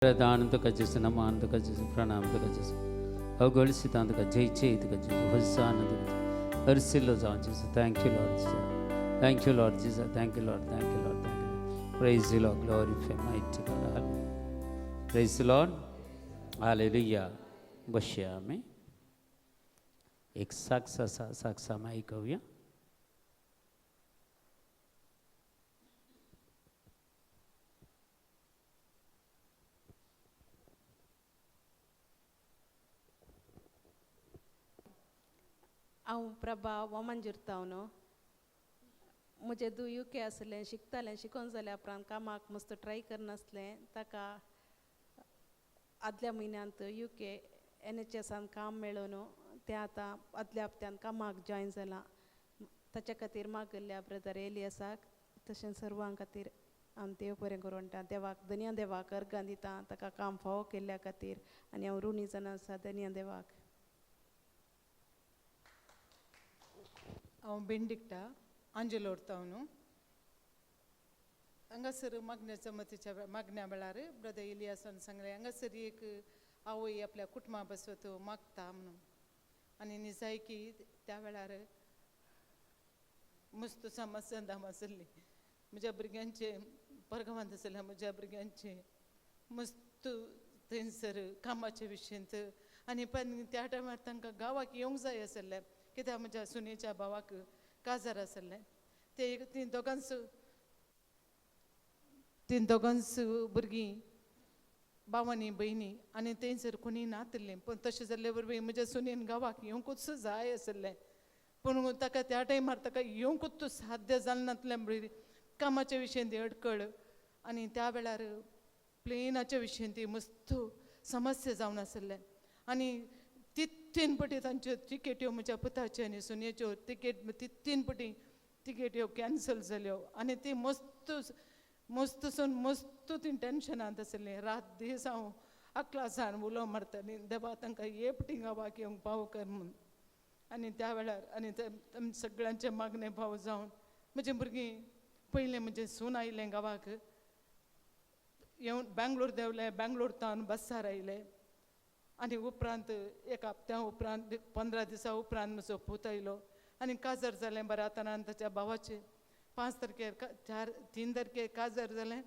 दान तुका जेजू, नमान तुका जेजू, प्रणाम तुका जेजू, अवगळसितां तुका, जय जय तुका जेजू, होसाना तुका जेजू, हरसिल्लो जावं जेजू. Thank you Lord Jesus, thank you Lord Jesus, thank you Lord, thank you Lord, thank you. Praise you Lord, glorify mighty God. Praise you Lord, hallelujah. बसया आमी. एक साक्ष आसा, साक्ष आमी आयकुया. हांव प्रभा वामनजुर्तावन. म्हजें धूव युके आसलें, शिकतालें. शिकोन जाल्या उपरांत कामाक मस्त ट्राय करनासलें. ताका आदल्या म्हयन्यांत युके एनएचएसान काम मेळून तें आतां आदल्या हप्त्यान कामाक जॉयन जालां. ताच्या खातीर मागल्ल्या ब्रदर एलियसाक तशें सर्वां खातीर हांव देव बरें करूं म्हणटा. देवाक धनया देवाक अर्गां दिता ताका काम फावो केल्ल्या खातीर आनी हांव ऋणी जावन आसा धनया देवाक. हांव बेंडिकटा आंजेलोर तावन. हांगासर मागण्या जमतीच्या मागण्या वेळार ब्रदर इलियासान सांगलें हांगासर एक आवय आपल्या कुटुंबा बसत मागता म्हणून. आनी निजायकी त्या वेळार मस्त समस्या आसली म्हज्या भुरग्यांचे परगांवांत आसल्या म्हज्या भुरग्यांचे मस्त थंयसर कामाच्या विशयंत. आनी पण त्या टायमार तांकां गांवाक येवंक जाय आसलें कित्याक म्हज्या सुनेच्या भावाक काजार आसलें. ते एक ती दोगांच ती दोगांच भुरगीं भावांनी भयणी आनी थंयसर कोणी नातिल्लीं. पूण तशें जाल्ले वरवीं म्हज्या सुनेन गांवाक येवंकूच जाय आसलें. पूण ताका त्या टायमार ताका येवंकूच साध्य जालें नासलें म्हणल्यार कामाच्या विशयेन ती अडकळ आनी त्या वेळार प्लेनाच्या विशयेन ती मस्त समस्या जावन आसलें. आनी ती तीन पटी तांच्यो तिकेट्यो म्हज्या पुताच्यो आनी सुनेच्यो तिकेट ती तीन पटी तिकेट्यो कॅन्सल जाल्यो. आनी ती मस्त मस्तसून मस्त ती टेन्शनांत आसली. रात दीस हांव अक्लासान उलो मारताली देवा तांकां एकटी गांवाक येवंक पाव कर म्हूण. आनी त्या वेळार आनी ते सगळ्यांचे मागणे भाव जावन म्हजी भुरगीं पयलें म्हजें सून आयलें गांवाक येवन बेंगलोर देंवलें. बेंगलोर तावन बस्सार आयलें आनी उपरांत एक हप्त्या उपरांत 15 दिसां उपरांत म्हजो पूत आयलो आनी काजार जालें बऱ्या तरान ताच्या भावाचें. 5 तारखेर 4-3 तारखेर काजार जालें.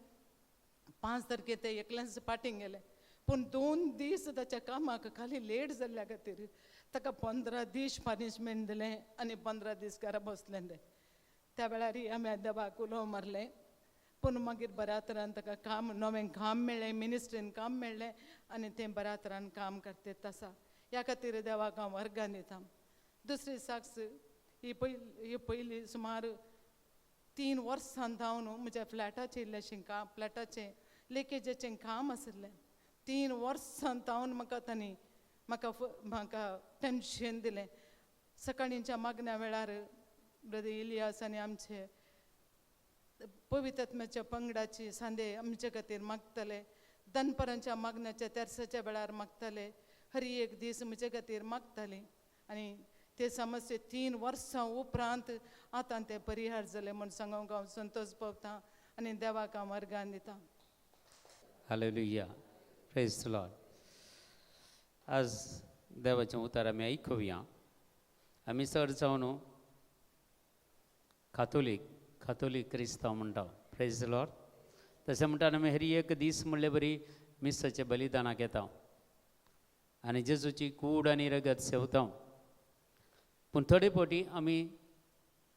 5 तारखेर ते एकल्याच पाटींग गेले. पूण 2 दीस ताच्या कामाक खाली लेट जाल्ल्या खातीर ताका 15 दीस पनिशमेंट दिलें आनी 15 दीस घरा बसलें तें. त्या वेळार आमी देवाक उलो मारलें. पूण मागीर बऱ्या तरान ताका काम नवें काम मेळ्ळें, मिनिस्ट्रीन काम मेळ्ळें आनी तें बऱ्या तरान काम करतात आसा. ह्या खातीर देवाक हांव वर्गां दिता. दुसरी साक्ष ही पयली सुमार 3 वर्सां जावन म्हज्या फ्लॅटाचें इल्लेशें काम फ्लॅटाचें लिकेजाचें काम आशिल्लें. 3 वर्सां जावन म्हाका तांणी म्हाका म्हाका टेन्शन दिलें. सकाळींच्या मागण्या वेळार ब्रदर इलियास आनी आमचे पवित्रात्म्याच्या पंगडाची सांदे आमचे खातीर मागताले. दनपरांच्या मागण्याच्या तेरसाच्या वेळार मागताले. हर एक दीस म्हजे खातीर मागताले. आनी ते समस्ये 3 वर्सां उपरांत आतां ते परिहार जाले म्हूण सांगूंक हांव संतोश पावता आनी देवाक हांव वर्गान दिता. हालेलुया, प्रेज the Lord. आज देवाचें उतर आमी आयकुया. आमी चड जावन कातोलीक क्रिस्तांव म्हणटा. Praise the Lord. तशें म्हणटा आमी हर एक दीस म्हणले बरी मिसाचें बलिदानाक येता आनी जेजूची कूड आनी रगत सेवता. पूण थोडे फावटी आमी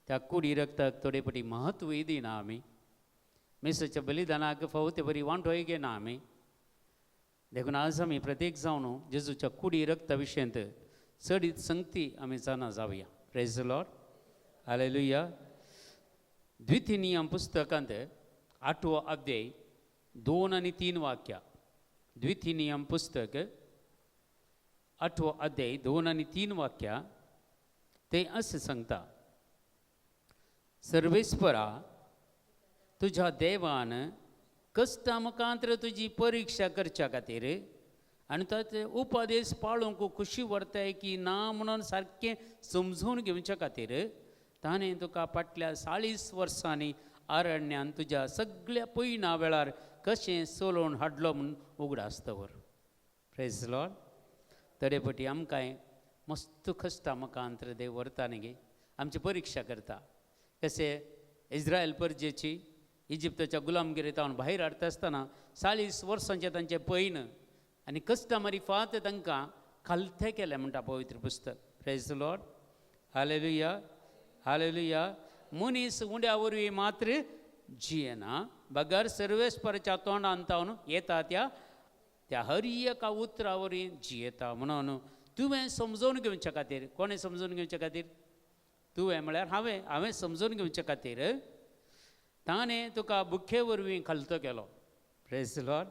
त्या कुडी रगताक थोडे फावटी म्हत्वूय दिना. आमी मिसाच्या बलिदानाक फावो ते बरी वांटोय घेना आमी. देखून आज आमी प्रत्येक जावन जेजूच्या कुडी रगता विशयांत चडीत संगती आमी जाणा जावया. Praise the Lord, hallelujah. द्वितीय नियम पुस्तकांत 8वो अध्याय 2 आनी 3 वाक्या. द्वितीय नियम पुस्तक 8वो अध्याय 2 आनी 3 वाक्या ते अशें सांगता, सर्वेस्परा तुज्या देवान कश्टा मुखांत्र तुजी परिक्षा करच्या खातीर आनी ताचे उपदेश पाळूंक खुशी व्हरताय की ना म्हणून सारकें समजून घेवच्या खातीर ताणें तुका फाटल्या 40 वर्सांनी अरण्यान तुज्या सगळ्या पयणा वेळार कशें सोलोवन हाडलो म्हूण उगडास दवर. प्रेज लॉर्ड. तरे पटी आमकां मस्त कश्टां मुखांतर देव व्हरता न्ही गे, आमची परिक्षा करता. कशें इस्रायल परजेची इजिप्ताच्या गुलामगिरींत भायर हाडटा आसतना 40 वर्सांचें तांचें पैन आनी कश्टां मारिफात तांकां खालतें केलें म्हणटा पवित्र पुस्तक. Praise Lord. Hallelujah, hallelujah. मनीस उंड्या वरवीं मात्र जियेना बगर सर्वेस्पराच्या तोंडान तावन येता त्या त्या हर एका उतरा वरवीं जियेता. म्हणून तुवें समजून घेवच्या खातीर, कोणें समजून घेवच्या खातीर? तुवें म्हळ्यार हांवें, हांवें समजून घेवच्या खातीर ताणें तुका बुखे वरवीं खालतो केलो. प्रेज लॉर्ड.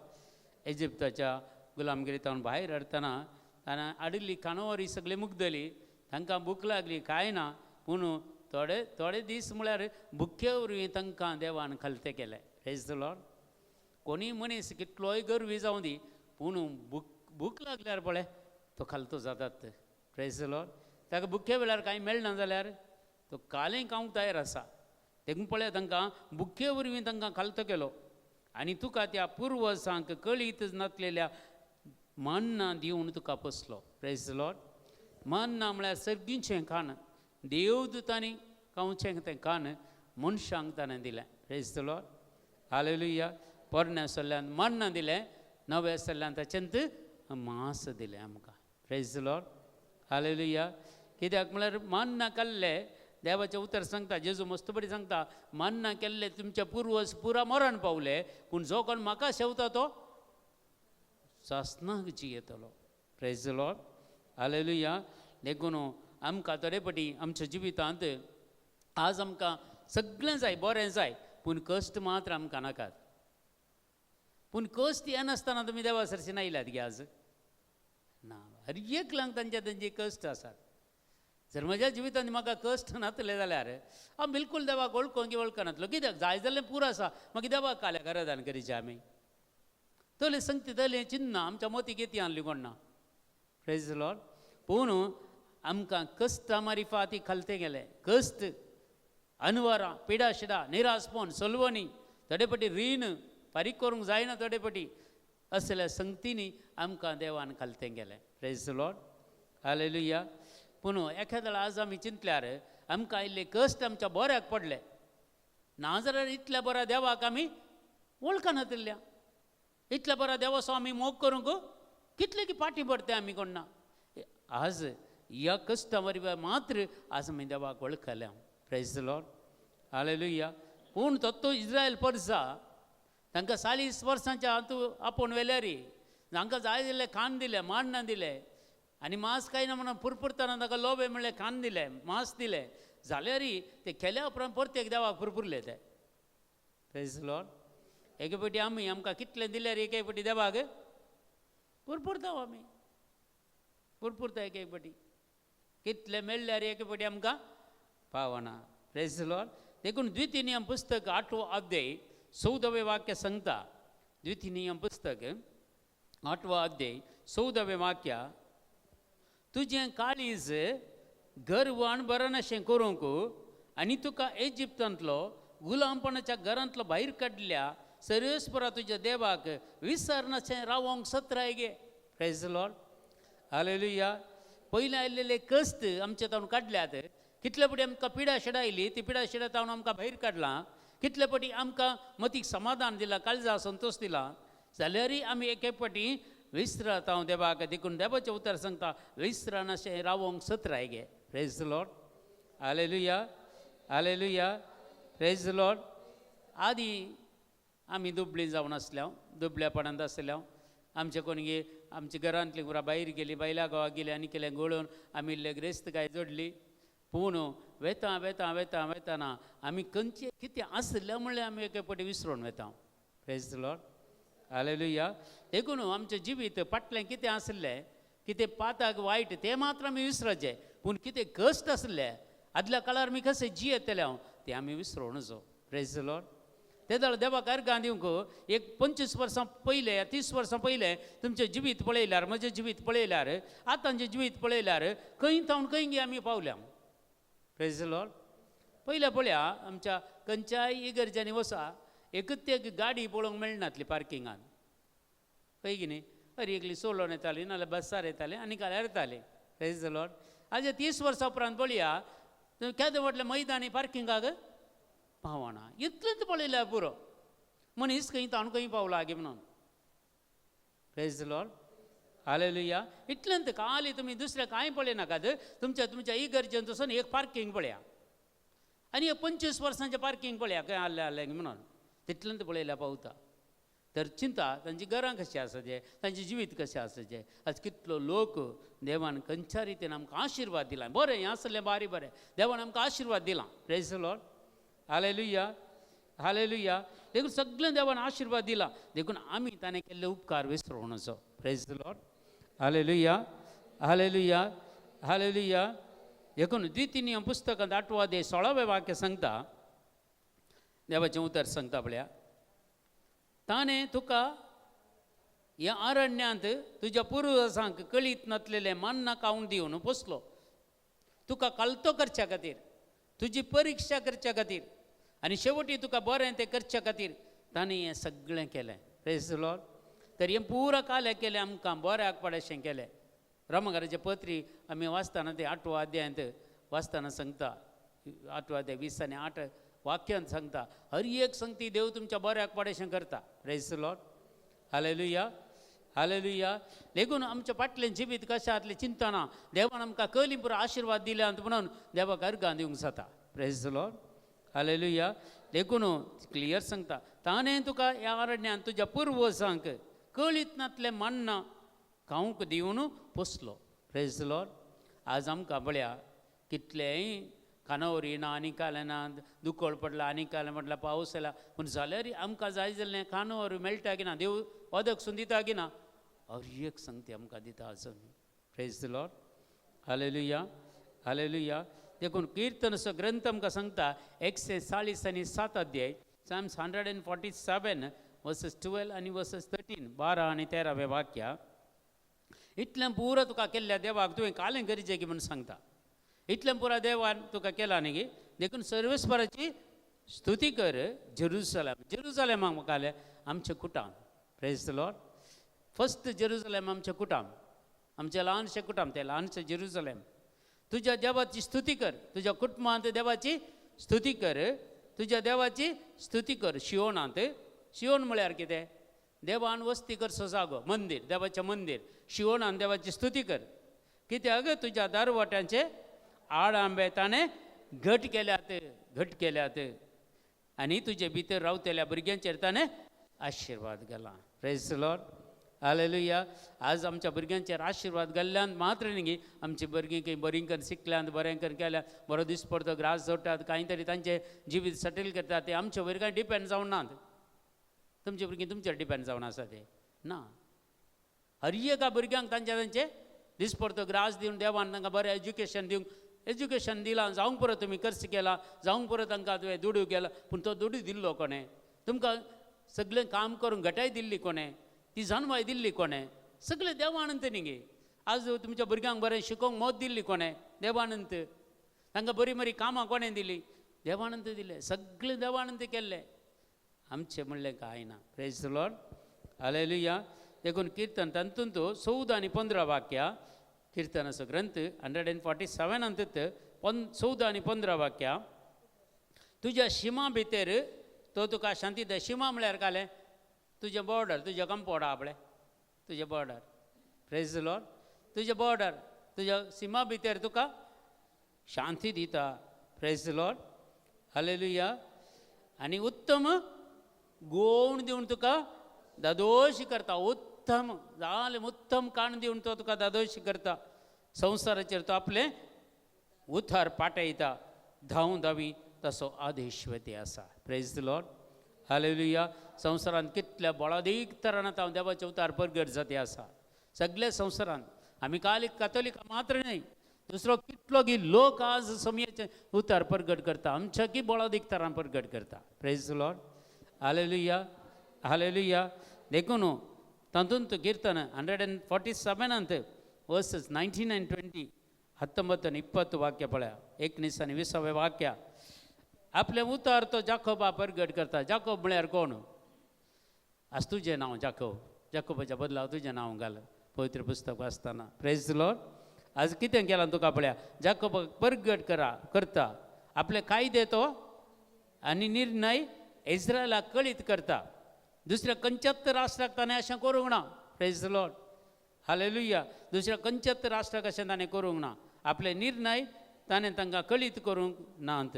इजिप्ताच्या गुलामगिरींत भायर हाडटना ताणें हाडिल्ली खाणावरी सगळी मुगदली, तांकां भूक लागली कांय ना, पूण थोडे थोडे दीस म्हळ्यार भुके वरवीं तांकां देवान खालतें केलें. Praise Lord. कोणीय मनीस कितलोय गर्वी जावं दी, पूण भूक लागल्यार पळय तो खालतो जातात. प्रेज लॉर्ड. ताका भुके वेळार कांय मेळना जाल्यार तो कालें खावंक तयार आसा. देखून पळय तांकां भुके वरवीं तांकां खालतो केलो आनी तुका त्या पुर्वजांक कळीत नासलेल्या मान्ना दिवन तुका पोसलो. Praise Lord. मान्ना म्हळ्यार सर्गीचें खाण, देवदूतांनी खावचें तें खाण मनशांक ताणें दिलें. Praise Lord. Hallelujah. पोरण्या सल्ल्यान मान्ना दिलें, नव्या सल्ल्यान ताचेंत मांस दिलें आमकां. Praise Lord. Hallelujah. कित्याक म्हळ्यार मान्ना खाल्लें, देवाचें उतर सांगता, जेजू मस्त बरी सांगता, मान्ना केल्ले तुमचे पुर्वज पुरा मरण पावले, पूण जो कोण म्हाका शेवता तो सासणाक जियेतलो. Praise Lord. Hallelujah. देखून आमकां थोडे पटी आमच्या जिवितांत आज आमकां सगळें जाय, बरें जाय, पूण कश्ट मात्र आमकां नाकात. पूण कश्ट येनासतना तुमी देवा सरशीं आयल्यात गे आज? ना, हर एकल्यांक तांचे तांचे कश्ट आसात. जर म्हज्या जिवितांत म्हाका कश्ट नातले जाल्यार हांव बिलकूल देवाक वळखोंक वळखनातलो. कित्याक जाय जाल्यार पुरो आसा, मागीर देवाक काल्याक आराधन करीचें आमी. तले संगती तले चिन्नां आमच्या मोतीक येती आणली कोण ना. Praise Lord. पूण आमकां कश्टां मारिफाती खालते गेले, कश्ट, अनवरां, पिडा शिडा, निरासपण, सलवणी, थोडे पटी रीण फारीक करूंक जायना थोडे पटी, असल्या संगतींनी आमकां देवान खालतें गेलें. Praise Lord. Hallelujah. पूण एखाद्या आज आमी चिंतल्यार आमकां आयिल्ले कश्ट आमच्या बऱ्याक पडले, नाजाल्यार इतल्या बऱ्या देवाक आमी वळखनातिल्ल्या, इतल्या बऱ्या देवाचो आमी मोग करूंक कितले की फाटीं पडटे आमी कोण ना. आज ह्या कश्टां वरवीं मात्र आज आमी देवाक वळखल्या. Praise Lord. Hallelujah. पूण तो इस्रायल परजा तांकां 40 वर्सांच्या हातूंत आपोवन व्हेल्यार तांकां जाय जाल्लें खाण दिलें, मान्ना दिलें, आनी मांस कांय ना म्हणून पुरपुरतना ताका लोबे म्हणलें खाण दिलें, मांस दिलें, जाल्यार ते केल्या उपरांत परतेक देवाक पुरपुरले ते. Praise Lord. एके फावटी आमी आमकां कितलें दिल्यार एके फावटी देवाक पुरपुरता, आमी पुरपुरता एक एक फावटी, कितलें मेळ्ळ्यार एके फावटी आमकां पावना. Praise Lord. देखून द्वितीय नियम पुस्तक 8वो अध्याय 14वें वाक्य सांगता. द्वितीय नियम पुस्तक 8वो अध्याय 14वें वाक्य, तुजें काळीज गर्वान बरनाशें करूंक आनी तुका इजिप्तांतलो गुलामपणाच्या घरांतलो भायर काडल्या सर्वेस्परा तुज्या देवाक विसरनाशें रावोंक सत्राय गे. Praise Lord. Hallelujah. पयलें आयिल्ले कश्ट आमचे तावन काडल्यात. कितले पटी आमकां पिडा शिडा आयली, ती पिडा शिडा तावन आमकां भायर काडलां. कितले पटी आमकां मतीक समाधान दिलां, काळजा संतोश दिला, जाल्यारय आमी एक एक पटी विसरता हांव देवाक. देखून देवाचें उतर सांगता, विसरनाशें रावोंक सत्राय गे. Praise Lord. Hallelujah. Hallelujah. Praise Lord. आदी आमी दुबळी जावन आसल्या, दुबळ्यापणांत आसल्या, आमचे कोण गे आमच्या घरांतली पुरा भायर गेली, बायल्या गांवाक गेली आनी केलें गळोवन आमी इल्ले ग्रेस्त काय जोडली. पूण वेता वेता वेता वेताना आमी खंयचे कितें आसलें म्हणल्यार आमी एके फावटी विसरून वेता. Praise Lord. Hallelujah. देखून आमचें जिवीत फाटलें कितें आसलें, कितें पाताक वायट तें मात्र आमी विसराचें, पूण कितें कश्ट आसले आदल्या काळार आमी कशें जियेतले हांव तें आमी विसरोवनचो. Praise Lord. ते जाल्यार देवाक अर्गां दिवंक एक 25 वर्सां पयलें 30 वर्सां पयलें तुमचें जिवीत पळयल्यार, म्हजें जिवीत पळयल्यार, आतांचें जिवीत पळयल्यार खंय थावन खंय गे आमी पावल्या. Praise Lord. पयल्या पळया आमच्या खंयच्याय इगर्जांनी वसा, एकूच एक गाडी पळोवंक मेळनातली पार्किंगान, खंय की न्ही? अरे एकली सोलोन येताली, नाल्यार बसार येताली आनी काल्यार येताली. Praise the Lord. आज 30 वर्सां उपरांत पळया, केदें व्हडलें मैदानी पार्किंगाक पावना, इतलेंच पळयल्यार पुरो, मनीस खंय ताणून खंय पावला गे म्हणून. Praise the Lord, hallelujah. इतलेंच खाली तुमी दुसरें कांय पळयनाकात, तुमच्या तुमच्या इगर्जेन वचून एक पार्किंग पळया आनी एक 25 वर्सांचें पार्किंग पळया खंय आहलें आहलें म्हणून, तितलेंच पळयल्यार पावता. तर चिंता तांची घरां कशें आसाचें, तांचें जिवीत कशें आसाचें. आज कितलो लोक देवान खंयच्या रितीन आमकां आशिर्वाद दिला, बरें हें आसलें बारी बरें, देवान आमकां आशिर्वाद दिला. Praise the Lord, hallelujah, hallelujah. देखून सगळें देवान आशिर्वाद दिला, देखून आमी ताणें केल्ले उपकार विसरोवनाचो. Praise the Lord, hallelujah, hallelujah, hallelujah. देखून द्वितीय पुस्तकांत 8वो अध्याय 16वें वाक्य सांगता, देवाचें उतर सांगता पळया, ताणें तुका ह्या अरण्यांत तुज्या पुर्वजांक कळीत नासलेलें मान्ना खावंक दिवन पोसलो, तुका कालतो करच्या खातीर, तुजी परिक्षा करच्या खातीर आनी शेवटी तुका बरें तें करच्या खातीर ताणें हें सगळें केलें. Praise the Lord. तर हें पुरा कालें केलें आमकां बऱ्याक पडशें केलें. रोमकाराचे पत्री आमी वाचतना ते 8वो अध्यायांत वाचतना सांगता, 8वो अध्याय 20 आनी 8 वाक्यांत सांगता, हर एक संगती देव तुमच्या बऱ्याक पडेशें करता. Praise the Lord, hallelujah, hallelujah. देखून आमच्या फाटलें जिवीत कशें आसलें चिंतना देवान आमकां कली पुरो आशिर्वाद दिल्या म्हणून देवाक अर्गां दिवंक जाता. Praise the Lord, hallelujah. देखून क्लियर सांगता, ताणें तुका ह्या अरण्यांत तुज्या पुर्वजांक कळीत नातलें मान्ना खावंक दिवन पोसलो. Praise the Lord. आज आमकां पळया कितलेंय खानावर येना आनी कालें ना, दुकळ पडला आनी कालें पडला, पावस आयला, पूण जाल्यार आमकां जाय जाल्लें खानावर मेळटा की ना, देव ओदक सून दिता की ना, हर एक संगती आमकां दिता आजून. Praise the Lord, hallelujah, hallelujah. देखून किर्तनचो ग्रंथ आमकां सांगता 140 आनी 7 अध्याय, Psalms 147 verses 12 आनी वर्सेस 13, 12 आनी 13 वाक्या, इतलें पुरो तुका केल्ल्या देवाक तुवें कालें करचें की म्हूण सांगता, इतलें पुरा देवान तुका केला न्ही, देखून सर्वेस्पराची स्तुती कर. जेरुसलेम, जेरुसलेमाक कालें आमचें कुटाम. Praise the Lord. First Jerusalem आमचें कुटाम, आमचें ल्हानशें कुटाम, तें ल्हानशें जेरुसलेम. तुज्या देवाची स्तुती कर, तुज्या कुटुंबांत देवाची स्तुती कर, तुज्या देवाची स्तुती कर. शियोनांत, शियोन म्हळ्यार कितें? देवान वस्ती करचो जागो, मंदीर, देवाचें मंदीर. शियोनान देवाची स्तुती कर, कित्याक तुज्या दारवाट्यांचे आड आंबे ताणें घट केल्यात, घट केल्यात आनी तुजे भितर रावतल्या भुरग्यांचेर ताणें आशिर्वाद घाला. Praise the Lord, hallelujah. आज आमच्या भुरग्यांचेर आशिर्वाद घाल्ल्यान मात्र न्ही, आमची भुरगीं खंय बरीं करून शिकल्यांत, बरें करून केल्या, बरो दीस पडतो ग्रास जोडटात, कांय तरी तांचें जिवीत सेटल करतात, ते आमच्या वयर कांय डिपेंड जावन नात. तुमचे भुरगीं तुमचेर डिपेंड जावन आसा ते ना. हर एका भुरग्यांक तांचे तांचे दीस पडतो ग्रास दिवन देवान तांकां बरें एज्युकेशन दिवंक, एज्युकेशन दिलां जावंक पुरो तुमी खर्च केला, जावंक पुरो तांकां तुवें दुडू केला, पूण तो दुडू दिल्लो कोणें? तुमकां सगळें काम करूंक घटाय दिल्ली कोणें? ती जानवाय दिल्ली कोणें? सगळें देवानंत न्ही गे. आज तुमच्या भुरग्यांक बरें शिकोवंक मत दिल्ली कोणें? देवानंत. तांकां बरीं बरीं कामां कोणें दिलीं? देवानंत दिलें. सगळें देवानंत केल्लें, आमचें म्हणलें कांय ना. Praise the Lord, hallelujah. देखून किर्तन तातूंत 14 आनी 15 वाक्या, किर्तनाचो ग्रंथ 147 अंत 14 आनी 15 वाक्या, तुज्या शिमा भितर तो तुका शांती दिता. शिमा म्हळ्यार कालें तुजें बॉर्डर, तुजें कंपाउंड आपलें, तुजें बॉर्डर. Praise the Lord. तुजें बॉर्डर, तुज्या शिमा भितर तुका शांती दिता. Praise the Lord, hallelujah. आनी उत्तम गोवण दिवन तुका दादोशी करता. उत्तम जालें, उत्तम काण दिवन तो तुका दादोशी करता. संवसाराचेर तो आपलें उथार पाटयता, धांव धावी तसो आदेश वती आसा. Praise the Lord, hallelujah. संवसारांत कितल्या बळादीक तरान आतां देवाचे उतार परगट जाती आसा सगल्या संवसारांत. आमी काल कातोलिका मात्र न्हय, दुसरो कितलो की लोक आज समयाचे उतार परगट करता, आमच्या की बळादीक तरान परगट करता. Praise the Lord, hallelujah, hallelujah. देखून तातूंत कीर्तन 147 वर्सेस 19 and 20, 19 20 वाक्य पळया, 19 आनी 20 वाक्य. आपलें उतर तो जाकोबा परगट करता. जाकोब म्हळ्यार कोण? आज तुजें नांव जाकोब, जाकोबाच्या बदला तुजें नांव घाल पवित्र पुस्तक वाचतना. प्रेज लॉर्ड. आज कितें केलां तुका पळया, जाकोबाक परगट करता, आपले कायदे तो आनी निर्णय इस्रायलाक कळीत करता. दुसऱ्या खंयच्याच राष्ट्राक ताणें अशें करूंक ना. Praise Lord, hallelujah. दुसऱ्या खंयच्याच राष्ट्राक अशें ताणें करूंक ना, आपले निर्णय ताणें तांकां कळीत करूंक नात.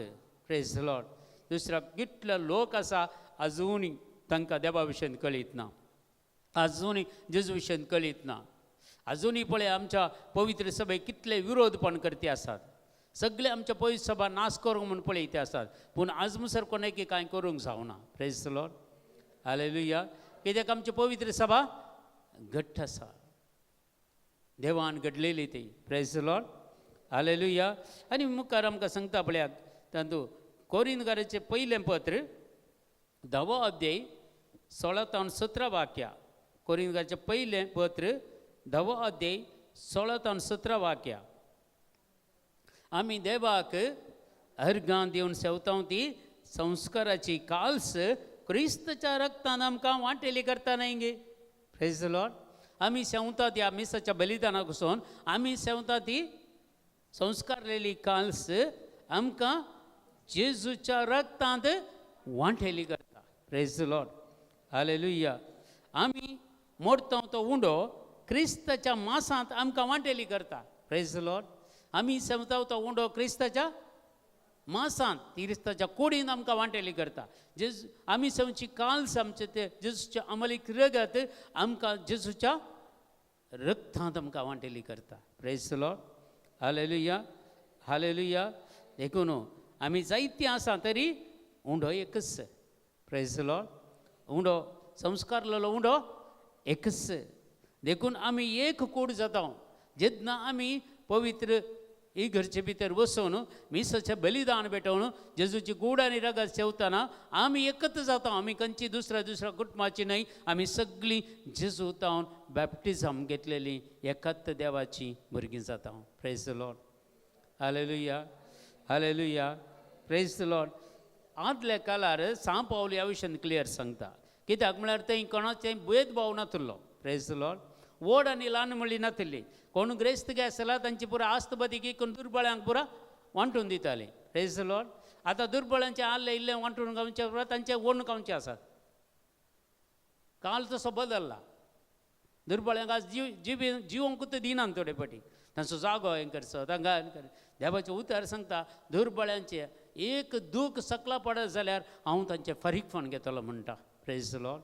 Praise Lord. दुसऱ्या कितले लोक आसा अजूनय तांकां देवा विशयन कळीत ना, अजूनय जेजू विशयन कळीत ना. अजूनय पळय आमच्या पवित्र सभेक कितले विरोधपण करती आसात, सगळे आमच्या पवित्र सभा नाश करूंक म्हूण पळयते आसात, पूण आज मुसर कोणाकी कांय करूंक जावना. Praise Lord, hallelujah. कित्याक आमची पवित्र सभा घट्ट आसा, देवान घडलेली ती. Praise Lord, hallelujah. आनी मुखार आमकां सांगता पळयात तातूंत कोरिंदकाराचें पयलें पत्र 10वो अध्याय 16 तावन 17 वाक्या. कोरिंदकाराचें पयलें पत्र 10वो अध्याय 16 तावन 17 वाक्या. आमी देवाक अर्घां दिवन सेवतां ती संस्काराची काल्स क्रिस्तच्या रक्तान आमकां वांटेली करता न्हय गे. Praise Lord. आमी सेवता ती मिसाच्या बलिदानाक वचून आमी सेवता ती संस्कारलेली काल्स आमकां जेजूच्या रक्तांत वांटेली करता. Praise Lord, hallelujah. आमी मोडता तो उंडो क्रिस्ताच्या मासांत आमकां वांटेली करता. Praise Lord. आमी सेवता तो उंडो क्रिस्ताच्या मासांत, क्रिस्ताच्या कुडीन आमकां वांटेली करता. जेजू आमी सेवची काल्स आमचे ते जेजूच्या अमलीक रगत आमकां जेजूच्या रक्तांत आमकां वांटेली करता. Praise Lord, hallelujah, hallelujah. देखून आमी जायतीं आसा तरी उंडो एकच. प्रेज लॉर्ड. उंडो संस्कारलेलो उंडो एकच. देखून आमी एक कूड जाता जेन्ना आमी पवित्र इगर्जे भितर वचून मिसाचें बलिदान भेटोवन जेजूची कूड आनी रगत सेवतना आमी एकच जाता. आमी खंयची दुसऱ्या दुसऱ्या कुटुंबाची न्हय, आमी सगळीं जेजू तावन बॅप्टिजम घेतलेली एकाच देवाची भुरगीं जाता. Praise Lord, hallelujah, hallelujah. Praise Lord. आदल्या काळार सांव पावल ह्या विशयान क्लियर सांगता, कित्याक म्हळ्यार थंय कोणाचें भेदभाव नातिल्लो. Praise Lord. व्हड आनी ल्हान म्हणली नातिल्ली, कोण ग्रेस्त आसला तांची पुरा आस्त बदिकी कोण दुर्बळ्यांक पुरा वांटून दिताली. Praise Lord. आतां दुर्बळ्यांचे आल्ले इल्लें वांटून खावचे पुरा तांचे ओडून खावचे आसात. काल तसो बदल्ला, दुर्बळ्यांक आज जिवंकूच दिनात थोडे फावटी, तांचो जागो हें करचो तांकां. देवाचें उतर सांगता दुर्बळ्यांचें एक दूख सकला पडत जाल्यार हांव तांचें फारीकपण घेतलो म्हणटा. Praise Lord,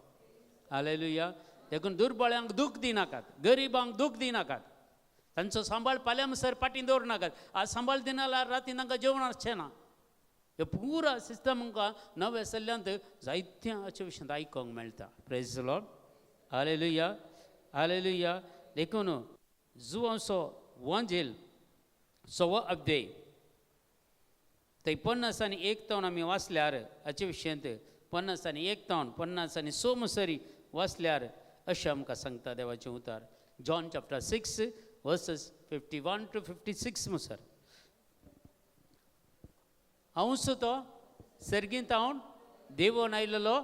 hallelujah. देखून दुर्बळ्यांक दूख दिनाकात, गरिबांक दूख दिनाकात, तांचो सांबाळ पाल्यामसर फाटीं दवरूं नाकात. आज सांबाळ दिना जाल्यार राती तांकां जेवण आसचें ना. हे पुरा सिस्टम आमकां नव्या सल्ल्यांत जायत्या अशे विशयांत आयकूंक मेळटा. प्रेज लॉर्ड, हालेलुया, हालेलुया. देखून जुवांचो वांजेल 6वो अध्याय थंय 50 आनी 1 तावन आमी वाचल्यार हाचे विशयांत 50 आनी 1 तावन 50 आनी 6 मुसरी वाचल्यार अशें आमकां सांगता देवाचें उतर. John chapter 6 verses 51 to 56 मुसर. हांवूच तो सर्गींत हांव देवोन आयलेलो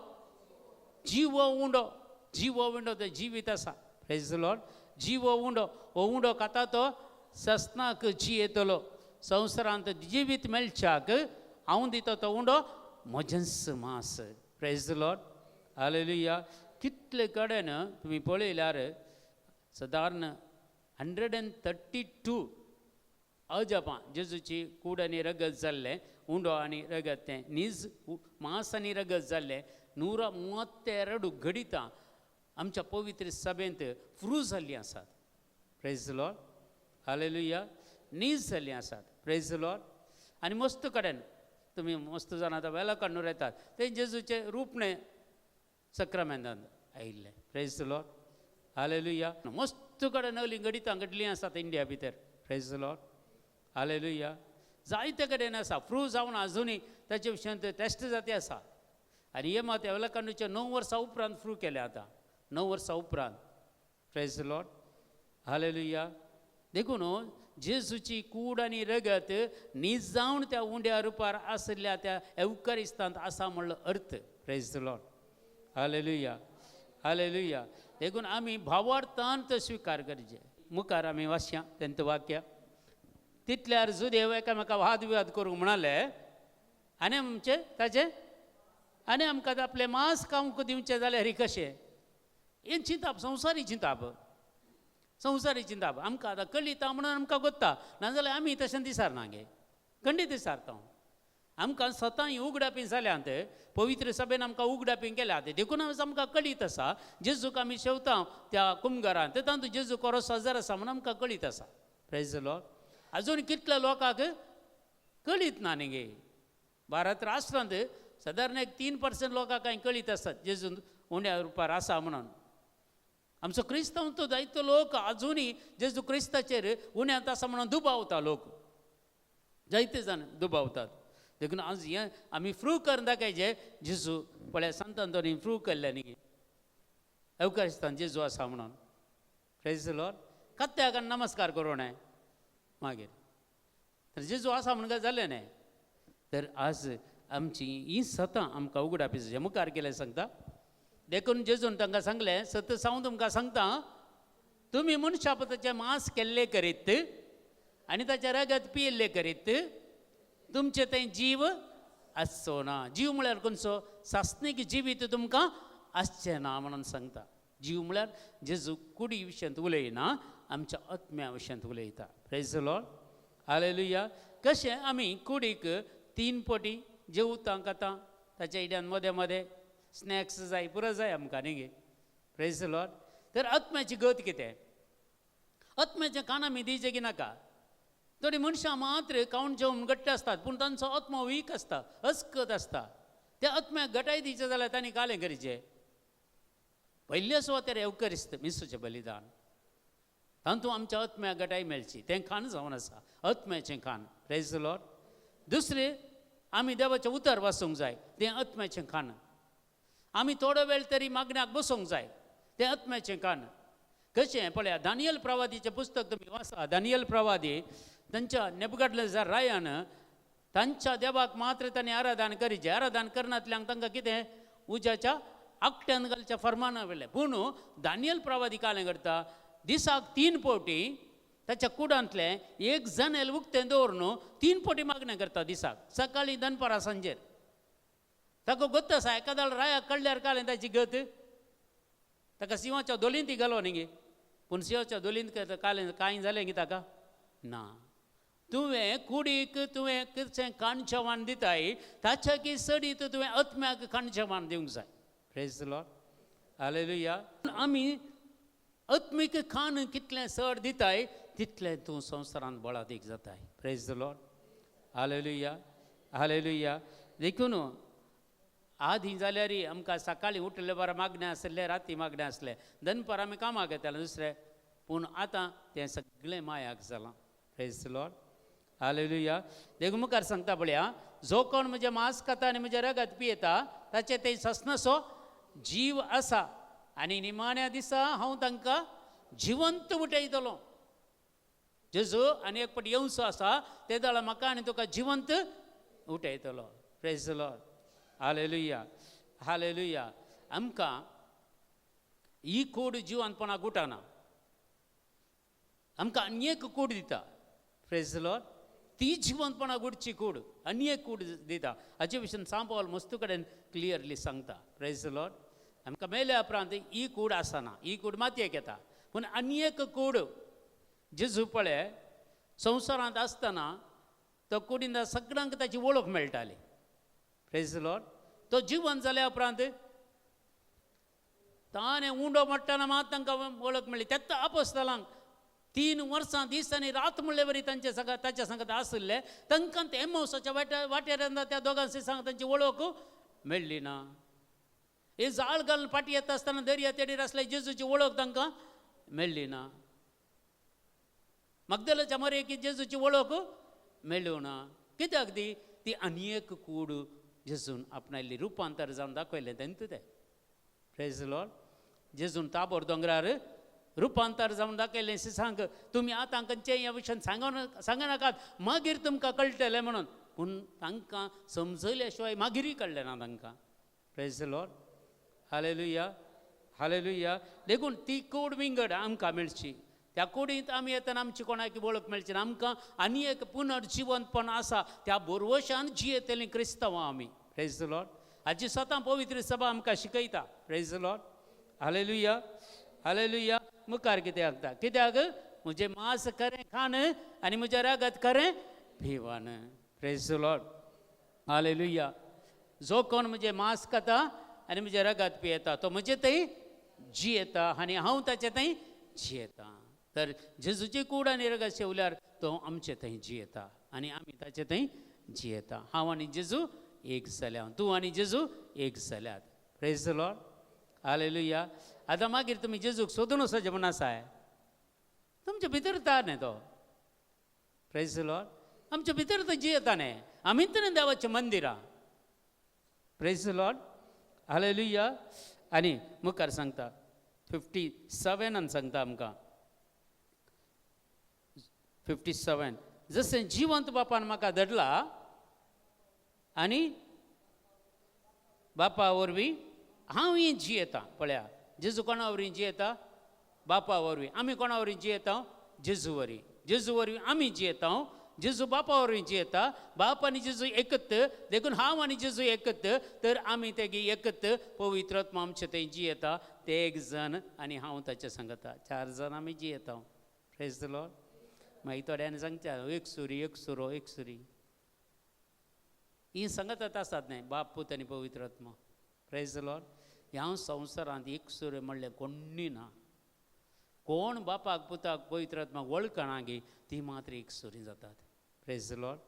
जिवो उंडो, जिवो उंडो तो जिवीत आसा. Praise Lord. जिवो उंडो, हो उंडो खाता तो सस्नाक जियेतलो, संवसारांत जिवीत मेळच्याक हांव दिता तो उंडो म्हजेंच मास. Praise Lord, hallelujah. कितले कडेन तुमी पळयल्यार सदारण 132 अजपां जेजूची कूड आनी रगत जाल्लें, उंडो आनी रगत तें नीज मास आनी रगत जाल्लें 132 घडितां आमच्या पवित्र सभेंत फ्रू जाल्लीं आसात. Praise Lord, hallelujah. नीज जाल्लीं आसात. Praise Lord. आनी मस्त कडेन तुमी मस्त जाणां आतां वेलाकण्णूर येतात तें जेजूचें रूपणें सक्रामेंतांत आयिल्लें. Praise Lord, hallelujah. मस्त कडेन नवलीं घडितां घडलीं आसात इंडिया भितर. Praise Lord, hallelujah. जायते कडेन आसा प्रूव जावन आजुनूय ताचे विशयांत टेस्ट जाती आसा. आनी हे मात वेलाकण्णूचे 9 वर्सां उपरांत प्रूव केलें आतां, 9 वर्सां उपरांत. Praise Lord, hallelujah. देखून जेजूची कूड आनी रगत निजावन त्या उंड्या रुपार आशिल्ल्या त्या एवकरिस्तांत आसा म्हणलो अर्थ. Praise the Lord. Hallelujah, hallelujah. देखून आमी भावार्थान तो स्विकार करचे. मुखार आमी वाचया तेंत वाक्य. तितल्यार जुदेव एकामेका वादविवाद करूंक म्हणाले आनी आमचे ताचे आनी आमकां आपलें मांस खावंक दिवचें जाल्यार कशें? हें चिंताप, संवसारी चिंताप, संवसारी चिंताप. आमकां आतां कळिता म्हणून आमकां गोत्ता, नाजाल्यार आमी तशें दिसारना गे, खंडीत दिसारता. आमकां स्वता ही उगडापी जाल्यांत, पवित्र सभेन आमकां उगडापी केल्यात, देखून आमकां कळीत आसा जेजूक आमी शेवता त्या कुमगारांत तातूंत जेजू कोरो सजार आसा म्हणून आमकां कळीत आसा. Praise the Lord. अजून कितल्या लोकांक कळीत ना न्ही गे. भारत राष्ट्रांत सादारण एक 3% लोकांक कांय कळीत आसात जेजून उण्या रुपार आसा म्हणून. आमचो क्रिस्तांव तो जायतो लोक अजुनूय जेजू क्रिस्ताचेर उण्यांत आसा म्हणून दुबावता लोक, जायते जाण दुबावतात. देखून आज हें आमी प्रूव करून दाखयचें जेजू पळय संत अंतोनी प्रूव केल्लें न्ही एवकारिस्तान जेजू आसा म्हणून. Praise the Lord. कत्त्याक नमस्कार करूं न्हय मागीर तर जेजू आसा म्हणून काय जालें न्हय. तर आज आमची ही सतां आमकां उगडापी मुखार केलें सांगता. देखून जेजून तांकां सांगलें, सत हांव तुमकां सांगता, तुमी मनशा ताचें मांस केल्लें करीत आनी ताचें रगत पियेल्लें करीत तुमचें थंय जीव आसचो ना. जीव म्हळ्यार खंयचो? सासणीक जिवीत तुमकां आसचें ना म्हणून सांगता. जीव म्हळ्यार जेजू कुडी विशयांत उलयना, आमच्या आत्म्या विशयांत उलयता. Praise the Lord. Hallelujah. कशें आमी कुडीक 3 पटी जेवता खाता, ताच्या इड्यान मदें मदें स्नॅक्स जाय, पुरो जाय आमकां न्ही गे. Praise the Lord. तर आत्म्याची गत कितें? आत्म्याचें खाण आमी दिवचें की नाका? थोडीं मनशां मात्र खावन जेवन घट्ट आसतात, पूण तांचो आत्मो वीक आसता, अस्कत आसता. त्या आत्म्याक घटाय दिवचें जाल्यार तांणी कालें करचें. पयल्या सुवातेर एवकरिस्त मिसूचें बलिदान, तातूंत आमच्या आत्म्याक घटाय मेळची, तें खाण जावन आसा आत्म्याचें खाण. Praise the Lord. दुसरें, आमी देवाचें उतर वाचूंक जाय, तें आत्म्याचें खाण. आमी थोडो वेळ तरी मागण्याक बसूंक जाय, तें आत्म्याचें खाण. कशें पळया, दानियल प्रवादीचें पुस्तक तुमी वाचा. दानियल प्रवादी तांच्या नेबुकदनेझर रायान तांच्या देवाक मात्र तांणी आराधन करीचें. आराधन करनातल्यांक तांकां कितें उज्याच्या आकट्यान घालच्या फर्माना वेलें. पूण दानियल प्रवादी कालें करता, दिसाक 3 पवटी ताच्या कुडांतलें एक जनेल उक्तें दवरून 3 पवटी मागणें करता दिसाक, सकाळीं दनपारां सांजेर. ताका गोत्त आसा एकादाळ रायाक कळ्ळ्यार कालें ताची गत, ताका सिंवाच्या दोलींत ती घालो न्ही गे. पूण सिंवाच्या दोलींत कालें कांय जालें की ताका ना. तुवें कुडीक तुवें कितें खाण दिताय ताच्या की सडीत तुवें आत्म्याक खाण दिवंक जाय. Praise the Lord. Hallelujah. आमी आत्मीक खाण कितलें चड दिताय तितलें तूं संवसारांत बळादीक जाताय. Praise the Lord. Hallelujah, hallelujah. देखून आदीं जाल्यार आमकां सकाळीं उठले बरें मागणें आसलें, राती मागणें आसलें, दनपार आमी कामाक येताले दुसरें. पूण आतां तें सगळें मायाक जालां. Praise the Lord. Hallelujah. देखून मुखार सांगता पळया, जो कोण म्हजें मांस खाता आनी म्हजें रगत पियेता ताचें थंय ससनसो जीव आसा आनी निमाण्या दिसा हांव तांकां जिवंत उठयतलो. जेजू आनी एक पट येवचो आसा ते दाळा म्हाका आनी तुका जिवंत उठयतलो. Praise the Lord. Hallelujah, hallelujah. आमकां ही कूड जिवंतपणाक उठना, आमकां आनी एक कूड दिता. Praise the Lord. ती जिवंतपणाक उठची कूड आनी एक कूड दिता. हाचे विशीं सांपावल मस्तू कडेन क्लियरली सांगता. Praise the Lord. आमकां मेल्या उपरांत ही कूड आसना, ही कूड मातयेक येता, पूण आनी एक कूड जेजू पळय संवसारांत आसतना तो कुडीन सगळ्यांक ताची वळख मेळटाली. Praise the Lord. तो जिवन जाल्या उपरांत ताणें उंडो मोडटना मात तांकां वळख मेळ्ळी. तेत्त आपोस्तलांक 3 वर्सां दीस आनी रात म्हणले वरी तांचे सांगा ताच्या सांगत आशिल्ले, तांकां ते एमौसाच्या वाटेर त्या दोगांचे सांग तांची वळख मेळ्ळी ना. हे जाळ घालून फाटी येता आसतना दर्या तेडीर आसले जेजूची वळख तांकां मेळ्ळी ना. मगदलाच्या मरेकी जेजूची वळख मेळ्ळी ना. कित्याक ती ती आनी एक कूड जेजून आपणायल्ली, रुपांतर जावन दाखयलें तेंत तें. Praise the Lord. जेजून ताबोर दोंगरार रुपांतर जावन दाखयलें सांग तुमी आतां खंयचें ह्या विशयान सांगनाकात, मागीर तुमकां कळटलें म्हणून. पूण तांकां समजल्या शिवाय मागीरय कळ्ळें ना तांकां. प्रेज the Lord, hallelujah, hallelujah. देखून ती कूड विंगड आमकां मेळची, त्या कुडींत आमी येतना आमची कोणाक वळख मेळची ना. आमकां आनी एक पुनर्जिवंतपण आसा, त्या बोरवशान जियेतलीं क्रिस्तांवां आमी. प्रेज the Lord. हाजी स्वता पवित्र सभा आमकां शिकयता. Praise the Lord, hallelujah, hallelujah. मुखार कितें आगता, कित्याक म्हजें मांस खरें खाण आनी म्हजें रगत खरें पिवन. प्रेज the Lord, hallelujah. जो कोण म्हजें मांस खाता आनी म्हजें रगत पियेता तो म्हजे थंय जियेता आनी हांव ताचे थंय जियेता. तर जेजूची कूड आनी रगत शेवल्यार तो आमचे थंय जियेता आनी आमी ताचे थंय जियेता. हांव आनी जेजू एक जाल्या, तूं आनी जेजू एक जाल्यात. प्रेज the Lord, hallelujah. आतां मागीर तुमी जेजूक सोदून वचचें म्हूण आसाय, तुमचे भितर ता न्ही तो. प्रेज the Lord. आमचे भितर तो जियेता न्ही, आमी तर देवाचें मंदिरां. प्रेज the Lord, hallelujah. आनी मुखार सांगता 57 सांगता आमकां 57, जशें जिवंत बापान म्हाका धाडला आनी बापा वरवीं हांव ही जियेता. पळया, जेजू कोणा वरवीं जियेता? बापा वरवीं. आमी कोणा वरवीं जियेता? जेजू वरवीं. जेजू वरवीं आमी जियेता. जेजू बापा वरवीं जियेता. बाप आनी जेजू एकत, देखून हांव आनी जेजू एकत, तर आमी तेगी एकत पवित्र आत्मा आमचे थंय जियेता. ते एक जण आनी हांव ताचे सांगता, 4 जाण आमी जियेता. प्रेज the Lord. मागीर थोड्यांनी सांगता एक सुरी, एक सुरो, एक सुरी, ही सांगतात आसात न्हय, बाप पूत आनी पवित्र आत्मा. प्रेज the Lord. ह्या संवसारांत एक सुरे म्हणलें कोण्णी ना. कोण बापाक पुताक पवित्र आत्माक वळखना गी ती मात्र एक सुरी जातात. प्रेज the Lord.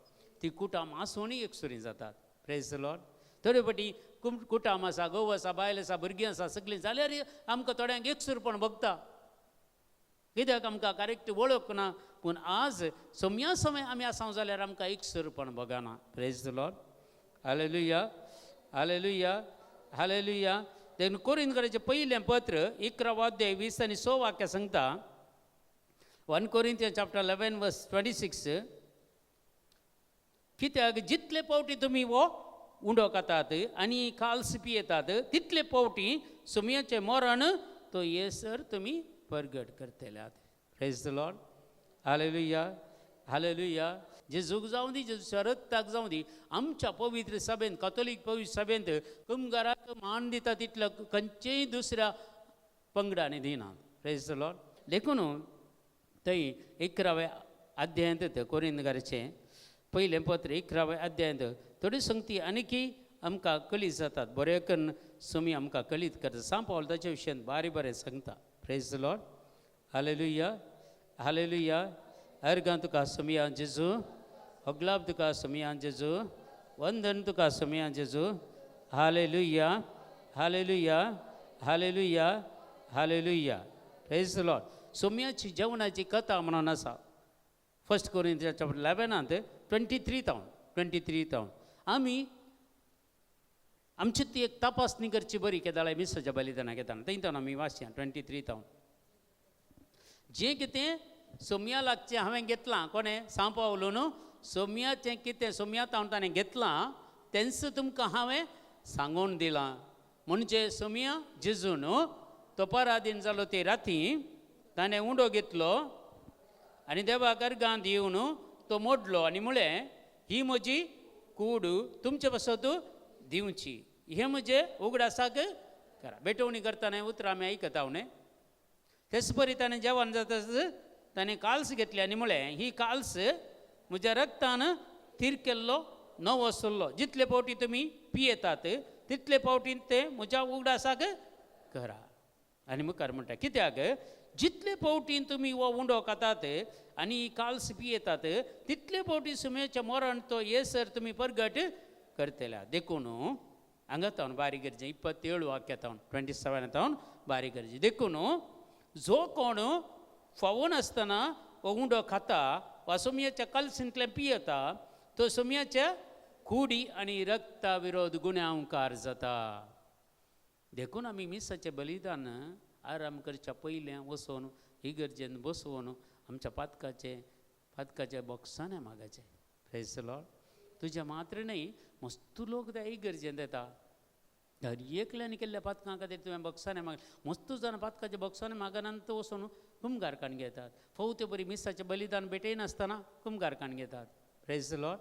ती कुटाम आसूनय एक सुरी जातात. प्रेज the Lord. थोडे फावटी कुटाम आसा, घोव आसा, बायल आसा, भुरगीं आसा, सगळीं जाल्यार आमकां थोड्यांक एक सुरपण भोगता, कित्याक आमकां करेक्ट वळख ना. पूण आज सोम्या समय आमी आसा जाल्यार आमकां एक सुरपण भोगना. Praise the Lord, hallelujah, hallelujah, hallelujah. देखून कोरिंथकराचें पयलें पत्र 11 अध्याय 20 आनी 6 वाक्य सांगता. 1 Corinthians chapter 11 verse 26, कित्याक जितले पावटी तुमी हो उंडो खातात आनी काल्स पियेतात तितले पावटी सुमयाचें मरण तो येसर तुमी परगट करतल्यात. Praise the Lord, hallelujah, hallelujah. जेजूक जावं दी, जेजूच्या रक्ताक जावं दी, आमच्या पवित्र सभेंत, कथोलीक पवित्र सभेंत कुमगाराक मान दिता तितलो खंयचेय दुसऱ्या पंगडांनी दिना. प्रेज the Lord. देखून थंय 11व्या अध्यायांत कोरिंथकाराचें पयलें पत्र 11व्या अध्यायांत थोडी संगती आनीकी आमकां कळीत जातात. बरें करून सुमी आमकां कळीत करता. सांव पावल ताच्या विशयान बारी बरें सांगता. Praise the Lord, hallelujah, hallelujah. अर्गां तुका सुमया जेजू, अगलाब तुका सुमया जेजू, वंदन तुका सुमया जेजू. Hallelujah, hallelujah, hallelujah, hallelujah. Praise the Lord. सुमयाची जेवणाची कथा म्हणून आसा 1 कोरिंथ्या चॅप्टर 11 23 तावन 23 तावन आमी आमची ती एक तपासणी करची बरी केदाळा मिसाच्या बलिदाना घेताना थंय तावन आमी वाचया 23 तावन जें कितें सोम्या लागचें हांवें घेतलां कोणें सांव पावलो न्हू सोम्याचें कितें सोम्या तावन ताणें घेतलां तेंच तुमकां हांवें सांगून दिलां. म्हणजे सोम्या जेजू न्हू तो परादीन जालो ते राती ताणें उंडो घेतलो आनी देवाक अर्गां दिवन तो मोडलो आनी म्हळें ही म्हजी कूड तुमचे पासत दिवची, हें म्हजें उगडासाक करा. भेटवणी करतना उतरां आमी आयकता न्हय. तेच परी ताणें जेवण जाताच ताणें काल्स घेतली आनी म्हळें ही काल्स म्हज्या रक्तान थीर केल्लो नवो सल्लो, जितले फावटी तुमी पियेतात तितले फावटी ते म्हज्या उगडासाक करा. आनी मुखार म्हणटा कित्याक जितले फावटी तुमी हो उंडो खातात आनी काल्स पियेतात तितले फावटी सुम्याचें मरण तो येसर तुमी परगट करतल्या. देखून हांगा तावन बारीक गरजें 27 वाक्या तावन 27 तावन बारीक गरजें. देखून जो कोण फावोन आसतना हो उंडो खाता वा सोम्याच्या कालसींतल्यान पियेता तो सोम्याच्या कुडी आनी रक्ता विरोध गुन्यांवकार जाता. देखून आमी मिसाचें बलिदान आराम करच्या पयलें वचोन इगर्जेन बसोवन आमच्या पातकाचे बोक्साने मागाचें. Praise the Lord. तुज्या मात्र न्हय मस्तू लोक त्या इगर्जेन येता. दर एकल्यान केल्ल्या पातकां खातीर तुवें बोक्साने माग मस्तू जाण पातकाचे बोक्साने मागनांत वचून कुमगारकान घेतात. फवते बरी मिसाचें बलिदान भेटयनासतना कुमगारकान घेतात. Praise the Lord.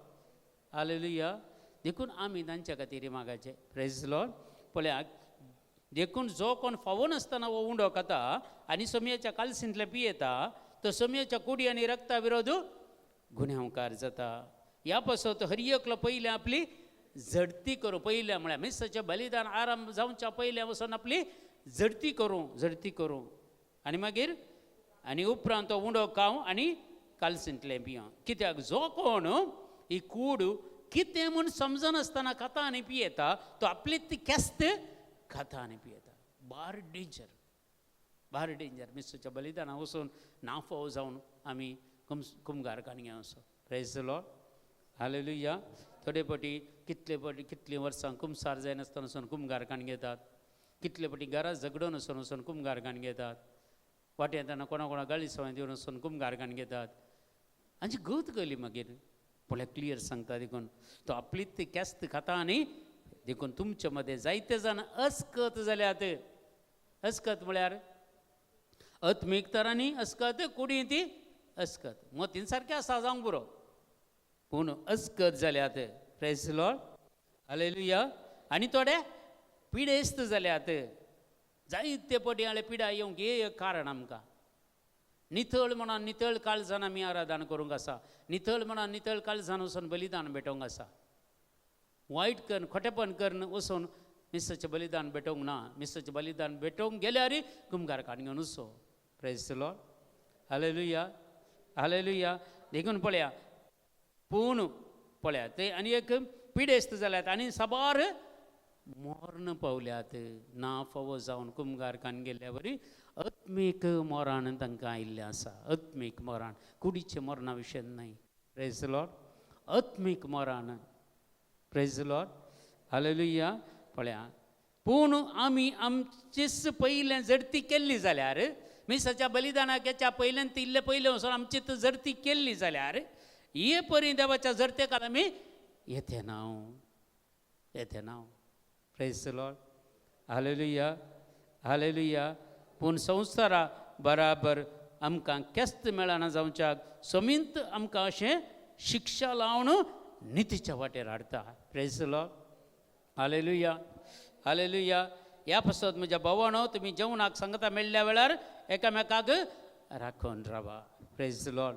Hallelujah. देखून आमी तांच्या खातीर मागाचें. Praise the Lord. पळया देखून जो कोण फावो नासतना हो उंडो खाता आनी सोमयाच्या कालसींतलें पियेता तो सोमयाच्या कुडी आनी रक्ता विरोध गुन्यांवकार जाता. ह्या पासत हर एकलो पयलें आपली झडती करूं. पयलें म्हळ्यार मिसाचें बलिदान आराम जावच्या पयलें वचून आपली झडती करूं आनी मागीर आनी उपरांत तो उंडो खावं आनी कालसींतलें पियो. कित्याक जो कोण ही कूड कितें म्हूण समजनासतना खाता आनी पियेता तो आपली ती केस्त खाता आनी पियेता. बार डेंजर, बार डेंजर. मिसाच्या बलिदाना वचून नाफो जावन आमी कुमगारकान घेवन वचो. Praise the Lord. Hallelujah. थोडे फावटी कितले फावटी कितलीं वर्सां कुमसार जायनासतना वचून कुमगारकान घेतात. कितले फावटी घरा झगडून वचून वचून कुमगारकान घेतात. वाटें येतना कोणा कोणा गाळी सवाय दिवन वचून कुमगारकान घेतात. आनी गत कळ्ळी मागीर पळय क्लियर सांगता. देखून तो आपलीच ती केस्त खाता आनी देखून तुमचे मदें जायते जाण अस्कत जाल्यात. अस्कत म्हळ्यार आत्मीक तरांनी अस्कत, कुडी ती अस्कत मतीन सारकें आसा जावंक पुरो पूण अस्कत जाल्यात. Praise the Lord. Hallelujah. आनी थोडे पिडेस्त जाल्यात. जायते पटी हांवें पिडा येवंक एक कारण आमकां नितळ म्हणून नितळ काळजान आमी आराधन करूंक आसा. नितळ म्हणून नितळ काळजान वचून बलिदान भेटोवंक आसा. वायट करून खोटेपण करून वचून मिसाचें बलिदान भेटोवंक ना. मिसाचें बलिदान भेटोवंक गेल्यार कुमगार काडून घेवन वचो. Praise the Lord. Hallelujah. Hallelujah. देखून पळया पूण पळया ते आनी एक पिडेस्त जाल्यात आनी साबार मर्ण पावल्यात. ना फावो जावन कुमगारकान गेल्ल्या वरी आत्मीक मरण तांकां आयिल्लें आसा. आत्मीक मरण, कुडीचें मरणा विशय न्हय. Praise the Lord. आत्मीक मरण. Praise the Lord. Hallelujah. पळया पूण आमी आमचीच पयलें झडती केल्ली जाल्यार मिसाच्या बलिदानाच्या पयल्यान ती इल्लें पयलें वचून आमची झडती केल्ली जाल्यार हे परी देवाच्या झडतेक आमी येते नांव, येते नांव. Praise the Lord. Hallelujah. Hallelujah. पूण संवसारा बराबर आमकां केस्त मेळना जावच्याक समींत आमकां अशें शिक्षा लावन नितीच्या वाटेर हाडटा. Praise the Lord. Hallelujah. Hallelujah. ह्या पासत म्हज्या भावानो तुमी जेवणाक सांगता मेळ्ळ्या वेळार एकामेकाक राखून रावा. Praise the Lord.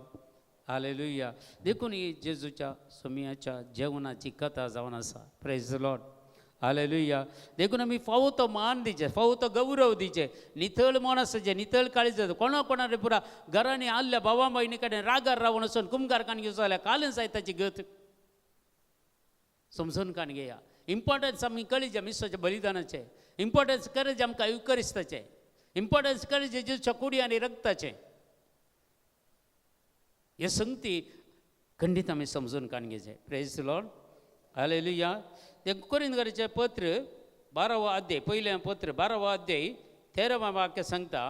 Hallelujah. देखून ही जेजूच्या सोमयाच्या जेवणाची कथा जावन आसा. Praise the Lord. Hallelujah. देखून आमी फावो तो मान दिचे, फावो तो गौरव दिचे, नितळ मन आसचें, नितळ काळीज. कोणा कोणा पुरा घरांनी आल्ल्या भावा भयणी कडेन रागार रावन वचून कुमगारकान घेवचो जाल्यार कालच जाय ताची गत समजून कान घेया. इम्पॉर्टन्स आमी कळी मिसाच्या बलिदानाचें इम्पॉर्टन्स कळजे आमकां युकरिस्ताचें इम्पॉर्टन्स कळजे जेजूच्या कुडी आनी रक्ताचें. हे संगती खंडीत आमी समजून कान घेवचें. Praise the Lord. Hallelujah. ते कोरिंथकाराचें पत्र 12वो अध्याय, पयलें पत्र 12वो अध्याय 13व्या वाक्य सांगता.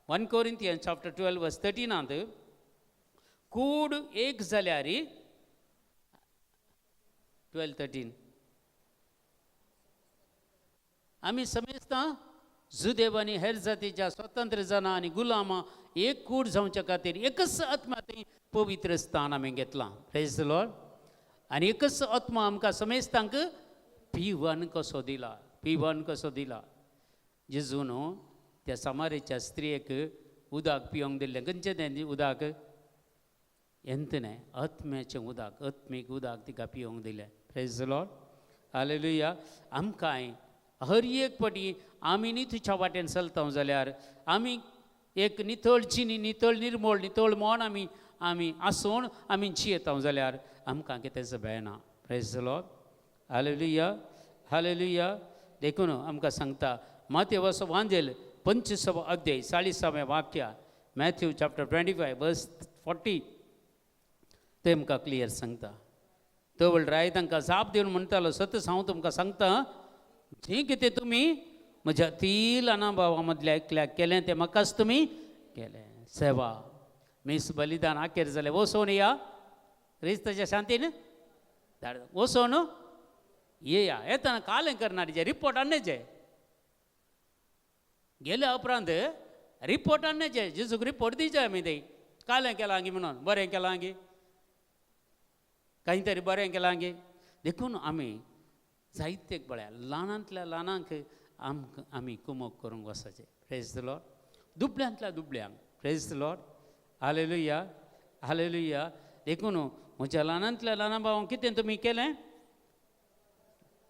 1 Corinthians chapter 12 verse 13 कूड एक जाल्यार 12-13 आमी समेस्तां जुदेव आनी हेर जातीच्या स्वतंत्र जाणां आनी गुलामां एक कूड जावच्या खातीर एकच आत्मा थंय पवित्र स्थान आमी घेतलां. Praise the Lord. आनी एकच आत्मा आमकां समेस्तांक पिवन कसो दिला, पिवन कसो दिला. जेजून त्या सामारेच्या स्त्रियेक उदक पिवंक दिल्लें. खंयचें तें उदक? एंत न्हय, आत्म्याचें उदक, आत्मीक उदक तिका पिवंक दिलें. Praise the Lord. Hallelujah. आमकांय हर एक पटी आमी नितीच्या वाटेन चलता जाल्यार आमी एक नितळ चिनी, नितळ निर्मळ, नितळ मन आमी आमी आसून आमी जियेता जाल्यार आमकां कितेंच बेना. Praise the Lord. Hallelujah. Hallelujah. देखून आमकां सांगता मातेवसो वांजेल 25वो अध्याय 40व्या वाक्य, मॅथ्यू चॅप्टर 25 वर्स 40 ते आमकां क्लियर सांगता. तो व्हड राय तांकां जाप दिवन म्हणटालो, सत हांव तुमकां सांगता, जें कितें तुमी म्हज्या ती ल्हाना भावा मदल्या एकल्याक केलें तें म्हाकाच तुमी केलें. सेवा मीस बलिदान आखेर जालें वचोन या क्रिस्ताच्या शांतीन धाड वचोन येया. येतना कालें करणार जे रिपोर्ट आणण्याचे गेल्या उपरांत रिपोर्ट आणण्याचे जेजूक रिपोर्ट दिवचे आमी ते कालें केलां गी म्हणून बरें केलां गी कांय तरी बरें केलां गी. देखून आमी जायते पळया ल्हानांतल्या ल्हानांक आमकां आमी कुमक करूंक वचपाचें. प्रेज the Lord. दुबळ्यांतल्या दुबळ्यांक. Praise the Lord. Hallelujah hallelujah. देखून म्हज्या ल्हानांतल्या ल्हाना भावांक कितें तुमी केलें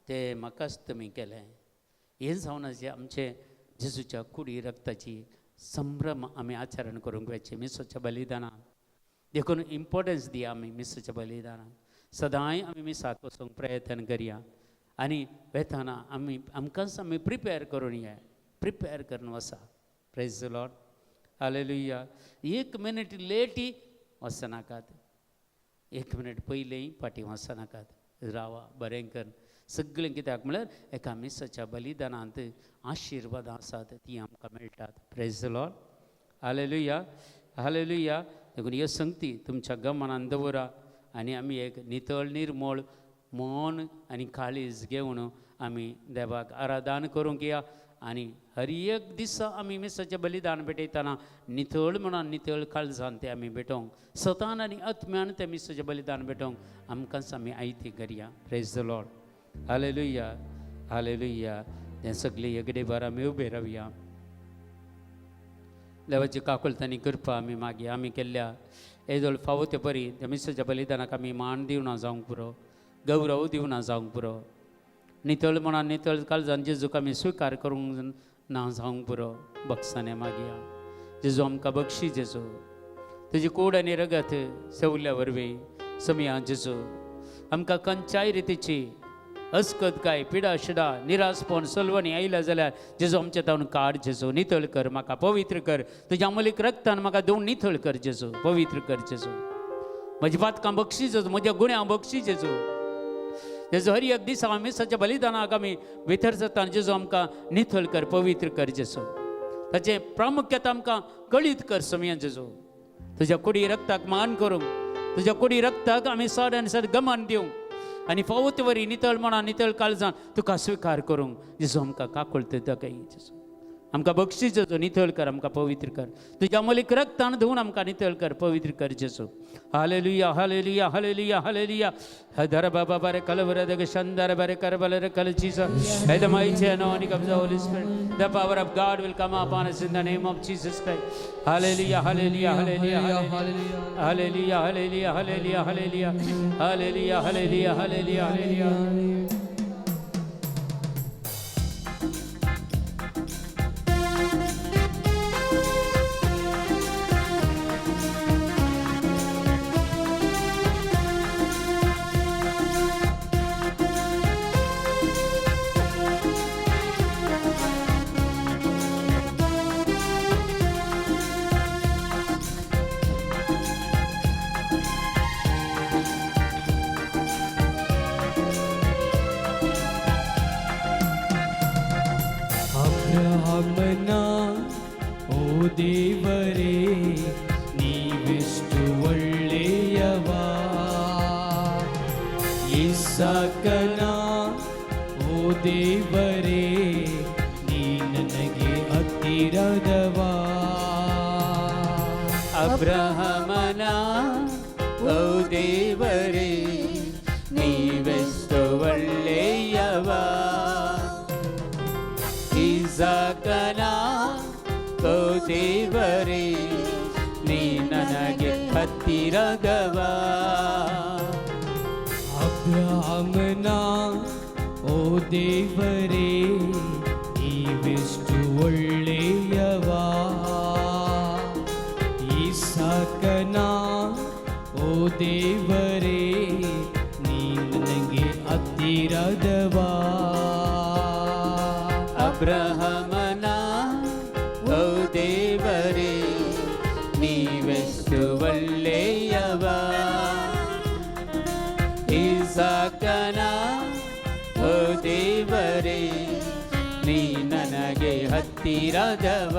तें म्हाकाच तुमी केलें. हें जावन आसा आमचें जेजूच्या कुडी रक्ताची संभ्रम आमी आचरण करूंक वचचें मिसाच्या बलिदानाक. देखून इम्पोर्टन्स दिया आमी मिसाच्या बलिदानाक. सदांय आमी मिसाक वचूंक प्रयत्न करया आनी वेताना आमी आमकांच आमी प्रिपेर करून या प्रिपेर करून वसा. Praise the Lord. Hallelujah. एक मिनीट लेटी वचनाकात, एक मिनीट पयलीं फाटीं वचनाकात, रावा बरें कर सगळें. कित्याक म्हळ्यार एका मिसाच्या बलिदानांत आशिर्वादां आसात तीं आमकां मेळटात. Praise the Lord. Hallelujah hallelujah. देखून ह्यो संगती तुमच्या गमनान दवरा आनी आमी एक नितळ निर्मळ मन आनी काळीज घेवन आमी देवाक आराधन करूंक या आनी हर एक दिसा आमी मिसाचें बलिदान भेटयतना नितळ म्हणून नितळ काळजान तें आमी भेटोवंक सतान आनी आत्म्यान तें मिसाचें बलिदान भेटोवंक आमकांच आमी आयती करया. Praise the Lord. Hallelujah hallelujah. तें सगळें एगडे बार आमी उबे रावया. देवाची काकुळतानी कृपा आमी मागीर आमी केल्ल्या येदोळ फावो ते परी त्या मिसाच्या बलिदानाक आमी मान दिवना जावंक पुरो, गौरव दिवना जावंक पुरो, नितळ म्हणान नितळ काळजान जेजूक आमी स्विकार करूंक ना जावंक पुरो. बक्षाने मागया जेजू आमकां बक्षी जेजू तुजी कूड आनी रगत सेवल्या वरवीं समया जेजू आमकां खंयच्याय रितीची अस्कत काय पिडा शिडा निरासपण सलवणी आयल्या जाल्यार जेजू आमच्या तावन काड जेजू, नितळ कर म्हाका, पवित्र कर तुज्या अमलीक रक्तान म्हाका धुवन नितळ कर जेजू, पवित्र कर जेजू, म्हजी पातकां बक्षी जेजू, म्हज्या गुण्या बक्षी जेजू. जेजू हर एक दिसा आमी मिसाच्या बलिदानाक आमी भितर सरता जेजू आमकां नितळ कर, पवित्र कर जेजू, ताचें प्रामुख्यता आमकां कळीत कर समया जेजू. तुज्या कुडी रक्ताक मान करूंक, तुज्या कुडी रक्ताक आमी सड आनी सड गमान दिवंक आनी फावो ते वरी नितळ मनान नितळ काळजान तुका स्विकार करूंक जेजू आमकां काकुळट दाखय जेजू, आमकां बक्षीस जेजू, नितळ कर आमकां, पवित्र कर तुज्या अमलीक रक्तान धुवन आमकां नितळ कर, पवित्र कर जेजू. Hallelujah hallelujah hallelujah hallelujah. हदर बाबा बारे कलवर दग शंदर बारे करबल कल Jesus. By the mighty anointing of the Holy Spirit, the power of God will come upon us in the name of Jesus Christ. Hallelujah hallelujah hallelujah hallelujah hallelujah hallelujah hallelujah hallelujah hallelujah hallelujah hallelujah. ಅಬ್ರಹಾಮನ ಓ ದೇವರೇ ನೀವೆಷ್ಟು ಒಳ್ಳೆಯವ, ಇಸಾಕನ ಓ ದೇವರೇ ನೀ ನನಗೆ ಹತ್ತಿರದವ. ಅಬ್ರಹಾಮನ ಓ ದೇವರೇ ನೀವೆಷ್ಟು ಒಳ್ಳೆಯವ, ಇಸಾಕನ ಓ ದೇವರೇ ನೀ ನನಗೆ ಹತ್ತಿರದವ. ಅಬ್ರಹಾಮನ ಓ ದೇವರೇ ನೀವೆಷ್ಟು ಒಳ್ಳೆಯವ, ಇಸಾಕನ ಓ ದೇವರೇ ನೀ ನನಗೆ ಹತ್ತಿರದವ. ಅಬ್ರಹಾಮನ ಓ ದೇವರೇ ನೀವೆಷ್ಟು ಒಳ್ಳೆಯವ, ಇಸಾಕನ ಓ ದೇವರೇ ನೀ ನನಗೆ ಹತ್ತಿರದವ.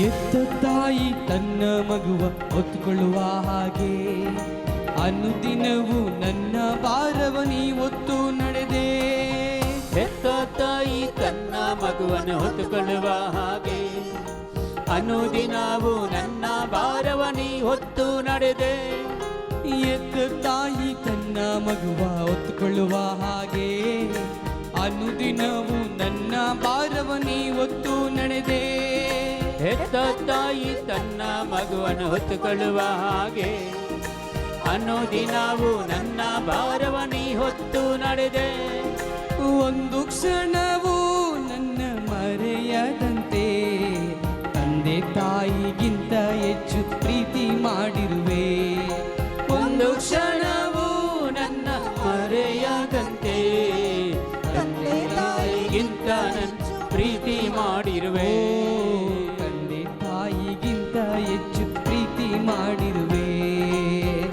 ಎತ್ತ ತಾಯಿ ತನ್ನ ಮಗುವ ಹೊತ್ತುಕೊಳ್ಳುವ ಹಾಗೆ ಅನುದಿನವೂ ನನ್ನ ಭಾರವ ನೀ ಹೊತ್ತು ನಡೆದೆ. ಹೆತ್ತ ತಾಯಿ ತನ್ನ ಮಗುವನ್ನು ಹೊತ್ತುಕೊಳ್ಳುವ ಹಾಗೆ ಅನುದಿನವೂ ನನ್ನ ಭಾರವ ನೀ ಹೊತ್ತು ನಡೆದೆ. ಎತ್ತ ತಾಯಿ ತನ್ನ ಮಗುವ ಹೊತ್ತುಕೊಳ್ಳುವ ಹಾಗೆ ಅನುದಿನವೂ ನನ್ನ ಭಾರವ ನೀ ಹೊತ್ತು ನಡೆದೆ. ಹೆತ್ತ ತಾಯಿ ತನ್ನ ಮಗುವನ್ನು ಹೊತ್ತುಕೊಳ್ಳುವ ಹಾಗೆ ಅನುದಿನವೂ ನನ್ನ ಭಾರವ ನೀ ಹೊತ್ತು ನಡೆದೆ. ಒಂದು ಕ್ಷಣವೂ ನನ್ನ ಮರೆಯದಂತೆ ತಂದೆ ತಾಯಿಗಿಂತ ಹೆಚ್ಚು ಪ್ರೀತಿ ಮಾಡಿರುವೆ. ಒಂದು ಕ್ಷಣವೂ ನನ್ನ ಮರೆಯದಂತೆ ತಂದೆ ತಾಯಿಗಿಂತ ನನ್ನ ಪ್ರೀತಿ ಮಾಡಿರುವೆ. ತಂದೆ ತಾಯಿಗಿಂತ ಹೆಚ್ಚು ಪ್ರೀತಿ ಮಾಡಿರುವೆ.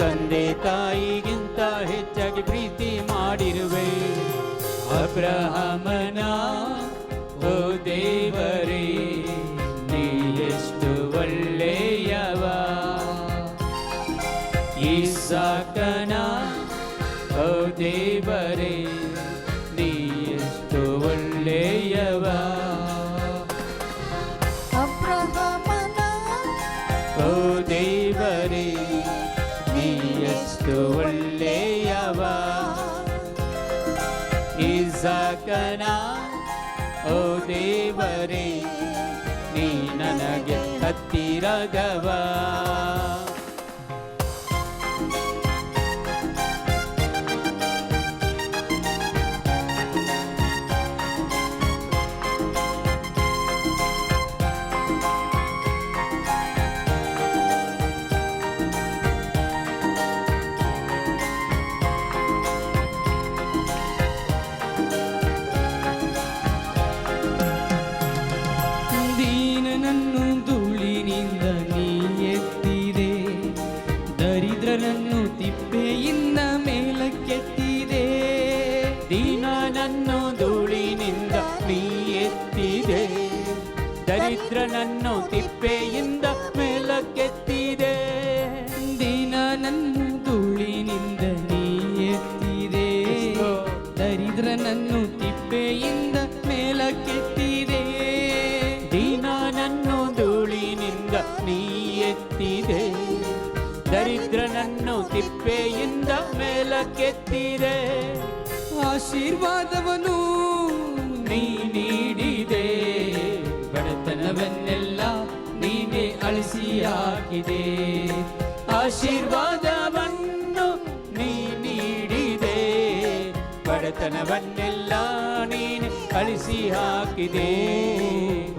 ತಂದೆ ತಾಯಿಗಿಂತ ಹೆಚ್ಚಾಗಿ ಪ್ರೀತಿ ಮಾಡಿರುವೆ. ಅಬ್ರಹಾಮನ ಓ ದೇವರೇ, ನೀ ಎಷ್ಟು ಒಳ್ಳೆಯವ. ಈಸಾಕನ ಓ ದೇವರೇ, ನೀ ಎಷ್ಟು ಒಳ್ಳೆಯವ. ಅಬ್ರಹಾಮನ ಓ ದೇವರೇ, ನೀ ಎಷ್ಟು ಒಳ್ಳೆಯವ. ಈಸಾಕನ ಓ ದೇವರೇ, ನೀ ನನಗೆ ಹತ್ತಿರದವ. ದೀನನನ್ನು ಧೂಳಿನಿಂದ ನೀ ಎತ್ತಿದೆ, ದರಿದ್ರನನ್ನು ತಿಪ್ಪೆಯಿಂದ ಮೇಲಕ್ಕೆತ್ತಿದೆ. ದೀನನನ್ನು ಧೂಳಿನಿಂದ ನೀ ಎತ್ತಿದೆ, ದರಿದ್ರನನ್ನು ತಿಪ್ಪೆಯಿಂದ ಮೇಲಕ್ಕೆತ್ತಿದೆ. ದೀನನನ್ನು ಧೂಳಿನಿಂದ ನೀ ಎತ್ತಿದೆ, ದರಿದ್ರನನ್ನು ತಿಪ್ಪೆಯಿಂದ ಮೇಲಕ್ಕೆತ್ತಿದೆ. ದೀನನನ್ನು ಧೂಳಿನಿಂದ ನೀ ಎತ್ತಿದೆ, ದರಿದ್ರನನ್ನು ತಿಪ್ಪೆಯಿಂದ ಮೇಲಕ್ಕೆತ್ತಿದೆ. ಆಶೀರ್ವಾದವನು ನೀ ನೀಡಿದೆ, ಬಡತನವನ್ನೆಲ್ಲ ನೀನೇ ಅಳಿಸಿ ಹಾಕಿದೆ. ಆಶೀರ್ವಾದವನ್ನು ನೀ ನೀಡಿದೆ, ಬಡತನವನ್ನೆಲ್ಲ ನೀನೆ ಅಳಿಸಿ ಹಾಕಿದೆ.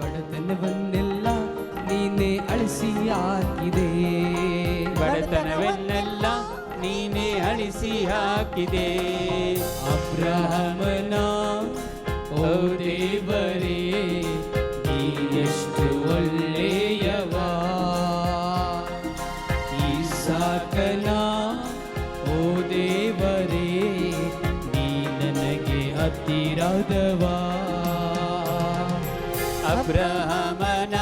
ಬಡತನವನ್ನೆಲ್ಲ ನೀನೇ ಅಳಿಸಿ ಹಾಕಿದೆ. ಬಡತನವನ್ನೆಲ್ಲ ನೀನೇ ಅಳಿಸಿ ಹಾಕಿದೆ. ಅಬ್ರಹಾಮನ ಓ ದೇವರೇ, ನೀ ಎಷ್ಟು ಒಳ್ಳೆಯವ. ಈಸಾಕನ ಓ ದೇವರೇ, ನೀ ನನಗೆ ಹತ್ತಿರದವ. ಅಬ್ರಹಾಮನ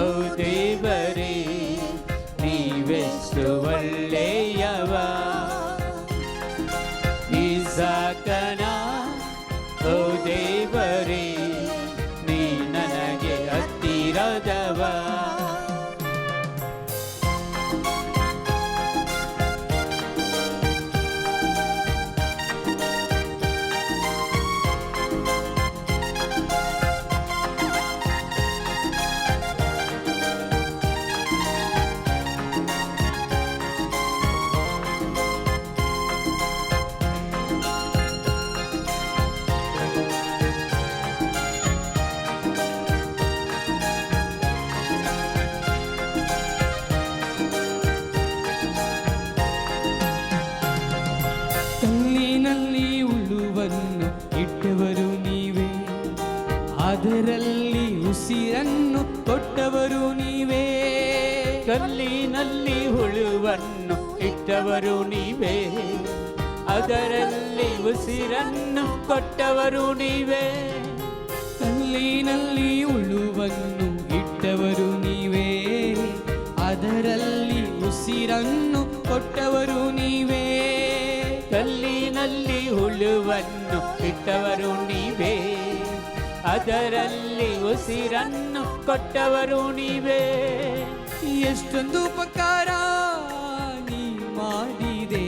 ಓ ದೇವರೇ, ನೀವೆಷ್ಟು ಒಳ್ಳೆಯವ. ಈಸಾಕನ ಓ ದೇವರೇ, ನೀ ನನಗೆ ಹತ್ತಿರದವ. ಹುಳುವನ್ನು ಇಟ್ಟವರು ನೀವೇ, ಅದರಲ್ಲಿ ಉಸಿರನ್ನು ಕೊಟ್ಟವರು ನೀವೇ. ಕಲ್ಲಿನಲ್ಲಿ ಉಳುವನ್ನು ಇಟ್ಟವರು ನೀವೇ, ಅದರಲ್ಲಿ ಉಸಿರನ್ನು ಕೊಟ್ಟವರು ನೀವೇ. ಕಲ್ಲಿನಲ್ಲಿ ಹುಳುವನ್ನು ಇಟ್ಟವರು ನೀವೇ, ಅದರಲ್ಲಿ ಉಸಿರನ್ನು ಕೊಟ್ಟವರು ನೀವೇ. ಎಷ್ಟೊಂದು ಉಪಕಾರ ನೀ ಮಾಡಿದೆ,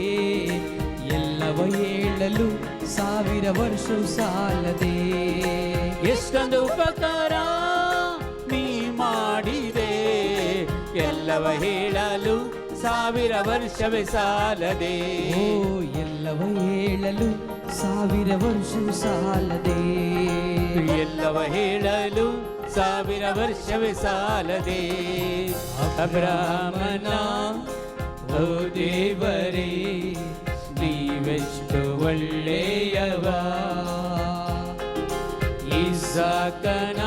ಎಲ್ಲವ ಹೇಳಲು 1000 ವರ್ಷ ಸಾಲದೆ. ಎಷ್ಟೊಂದು ಉಪಕಾರ ನೀ ಮಾಡಿದೆ, ಎಲ್ಲವ ಹೇಳಲು 1000 ವರ್ಷವೇ ಸಾಲದೆ. ಓ ಎಲ್ಲವ ಹೇಳಲು 1000 ವರ್ಷ ಸಾಲದೆ. ಎಲ್ಲವ ಹೇಳಲು 1000 ವರ್ಷವೇ ಸಾಲದೆ. ಅಬ್ರಹಾಮನ ಓ ದೇವರೇ, ನೀವೆಷ್ಟು ಒಳ್ಳೆಯವ. ಇಸಾಕನ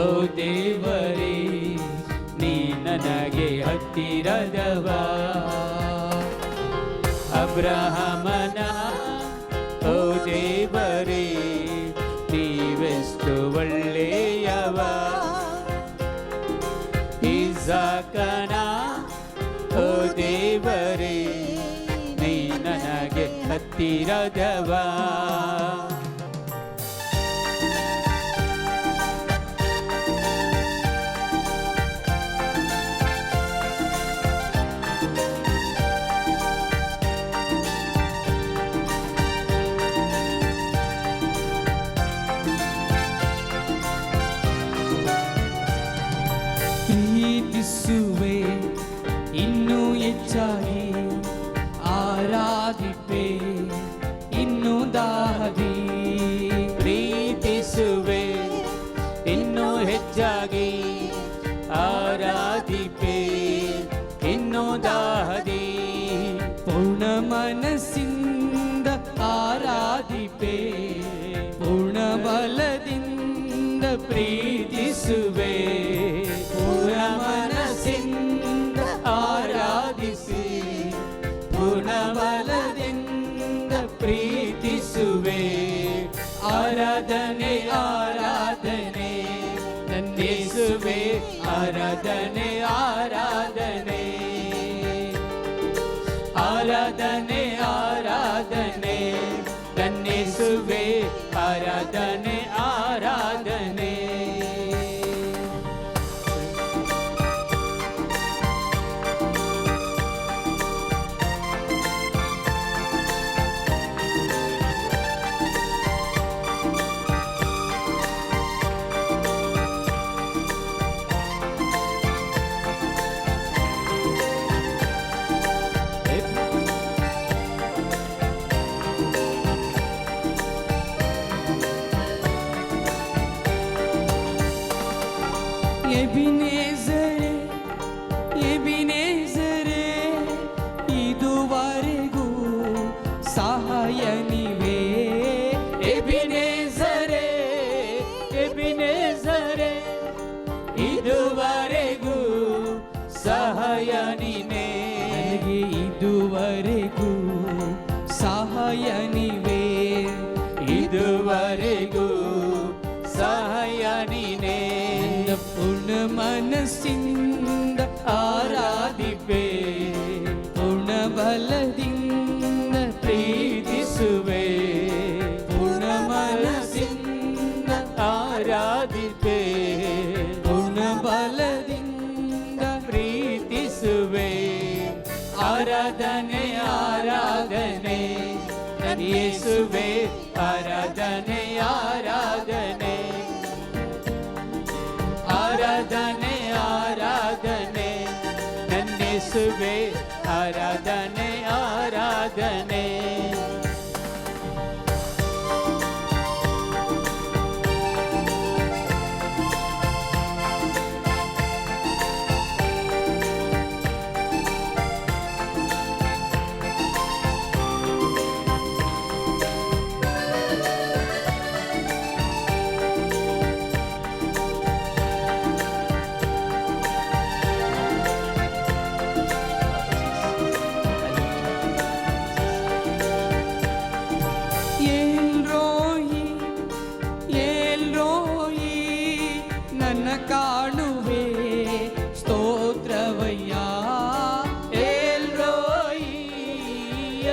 ಓ ದೇವರೇ, ನೀ ನನಗೆ ಹತ್ತಿರದವ. ಅಬ್ರಹಾಮನ ಓ ದೇವರೇ, ನೀವೆಷ್ಟು ಒಳ್ಳೆಯವ. ಇಸಾಕನ ಓ ದೇವರೇ, ನೀ ನನಗೆ ಹತ್ತಿರದವ. ಪ್ರೀತಿಸುವೆ ಇನ್ನೂ ಹೆಚ್ಚಾಗಿ, ಆರಾಧಿಪೆ ಇನ್ನೂ ದಾಹದಿ. ಪ್ರೀತಿಸುವೆ ಇನ್ನೂ ಹೆಚ್ಚಾಗಿ, ಆರಾಧಿಪೆ ಇನ್ನೂ ದಾಹದಿ. ಪೂರ್ಣ ಮನಸ್ಸಿಂದ ಆರಾಧಿಪೆ, ಪೂರ್ಣ ಬಲದಿಂದ ಪ್ರೀತಿಸುವೆ, ಪೂರ್ಣ ಮನಸ್ಸಿಂದ ಆರಾಧಿಸಿ, ಪೂರ್ಣ ಬಲದಿಂದ ಪ್ರೀತಿಸುವೆ. ಆರಾಧನೆ ಆರಾಧನೆ ನನ್ನೇಸುವೆ, ಆರಾಧನೆ ಆರಾಧನೆ, ಆರಾಧನೆ ಆರಾಧನೆ ನನ್ನೇಸುವೆ, ಆರಾಧನೆ ಆರಾಧನೆ. ಎಬಿನೇಜರೇ ಎಬಿನೇಜರೇ, ಇದುವರೆಗೂ ಸಹಾಯ ನೀವೇ. ಎಬಿನೇಜರೇ ಎಬಿನೇಜರೇ, ಇದುವರೆಗೂ ಸಹಾಯ ನೀನೇ. ನನಗೆ ಇದುವರೆಗೂ ಸಹಾಯ ನೀವೇ. ಇದುವರೆಗೂ ಸಹಾಯ ನೀನೇ. ನನ್ನ ಪೂರ್ಣ ಮನಸ್ಸಿಂದ ಆರಾಧಿಪೆ, ಪೂರ್ಣ ಬಲದಿಂದ ಪ್ರೀತಿಸುವೆ, ಪೂರ್ಣ ಮನಸ್ಸಿಂದ ಆರಾಧಿಪೆ, ಪೂರ್ಣ ಬಲದಿಂದ ಪ್ರೀತಿಸುವೆ. ಆರಾಧನೆ ಆರಾಧನೆ ಯೇಸುವೆ, ಆರಾಧನೆ ಆರಾಧನೆ, ಆರಾಧನೆ ಆರಾಧನೆ ನನ್ನೇಸುವೆ, ಆರಾಧನೆ ಆರಾಧನೆ.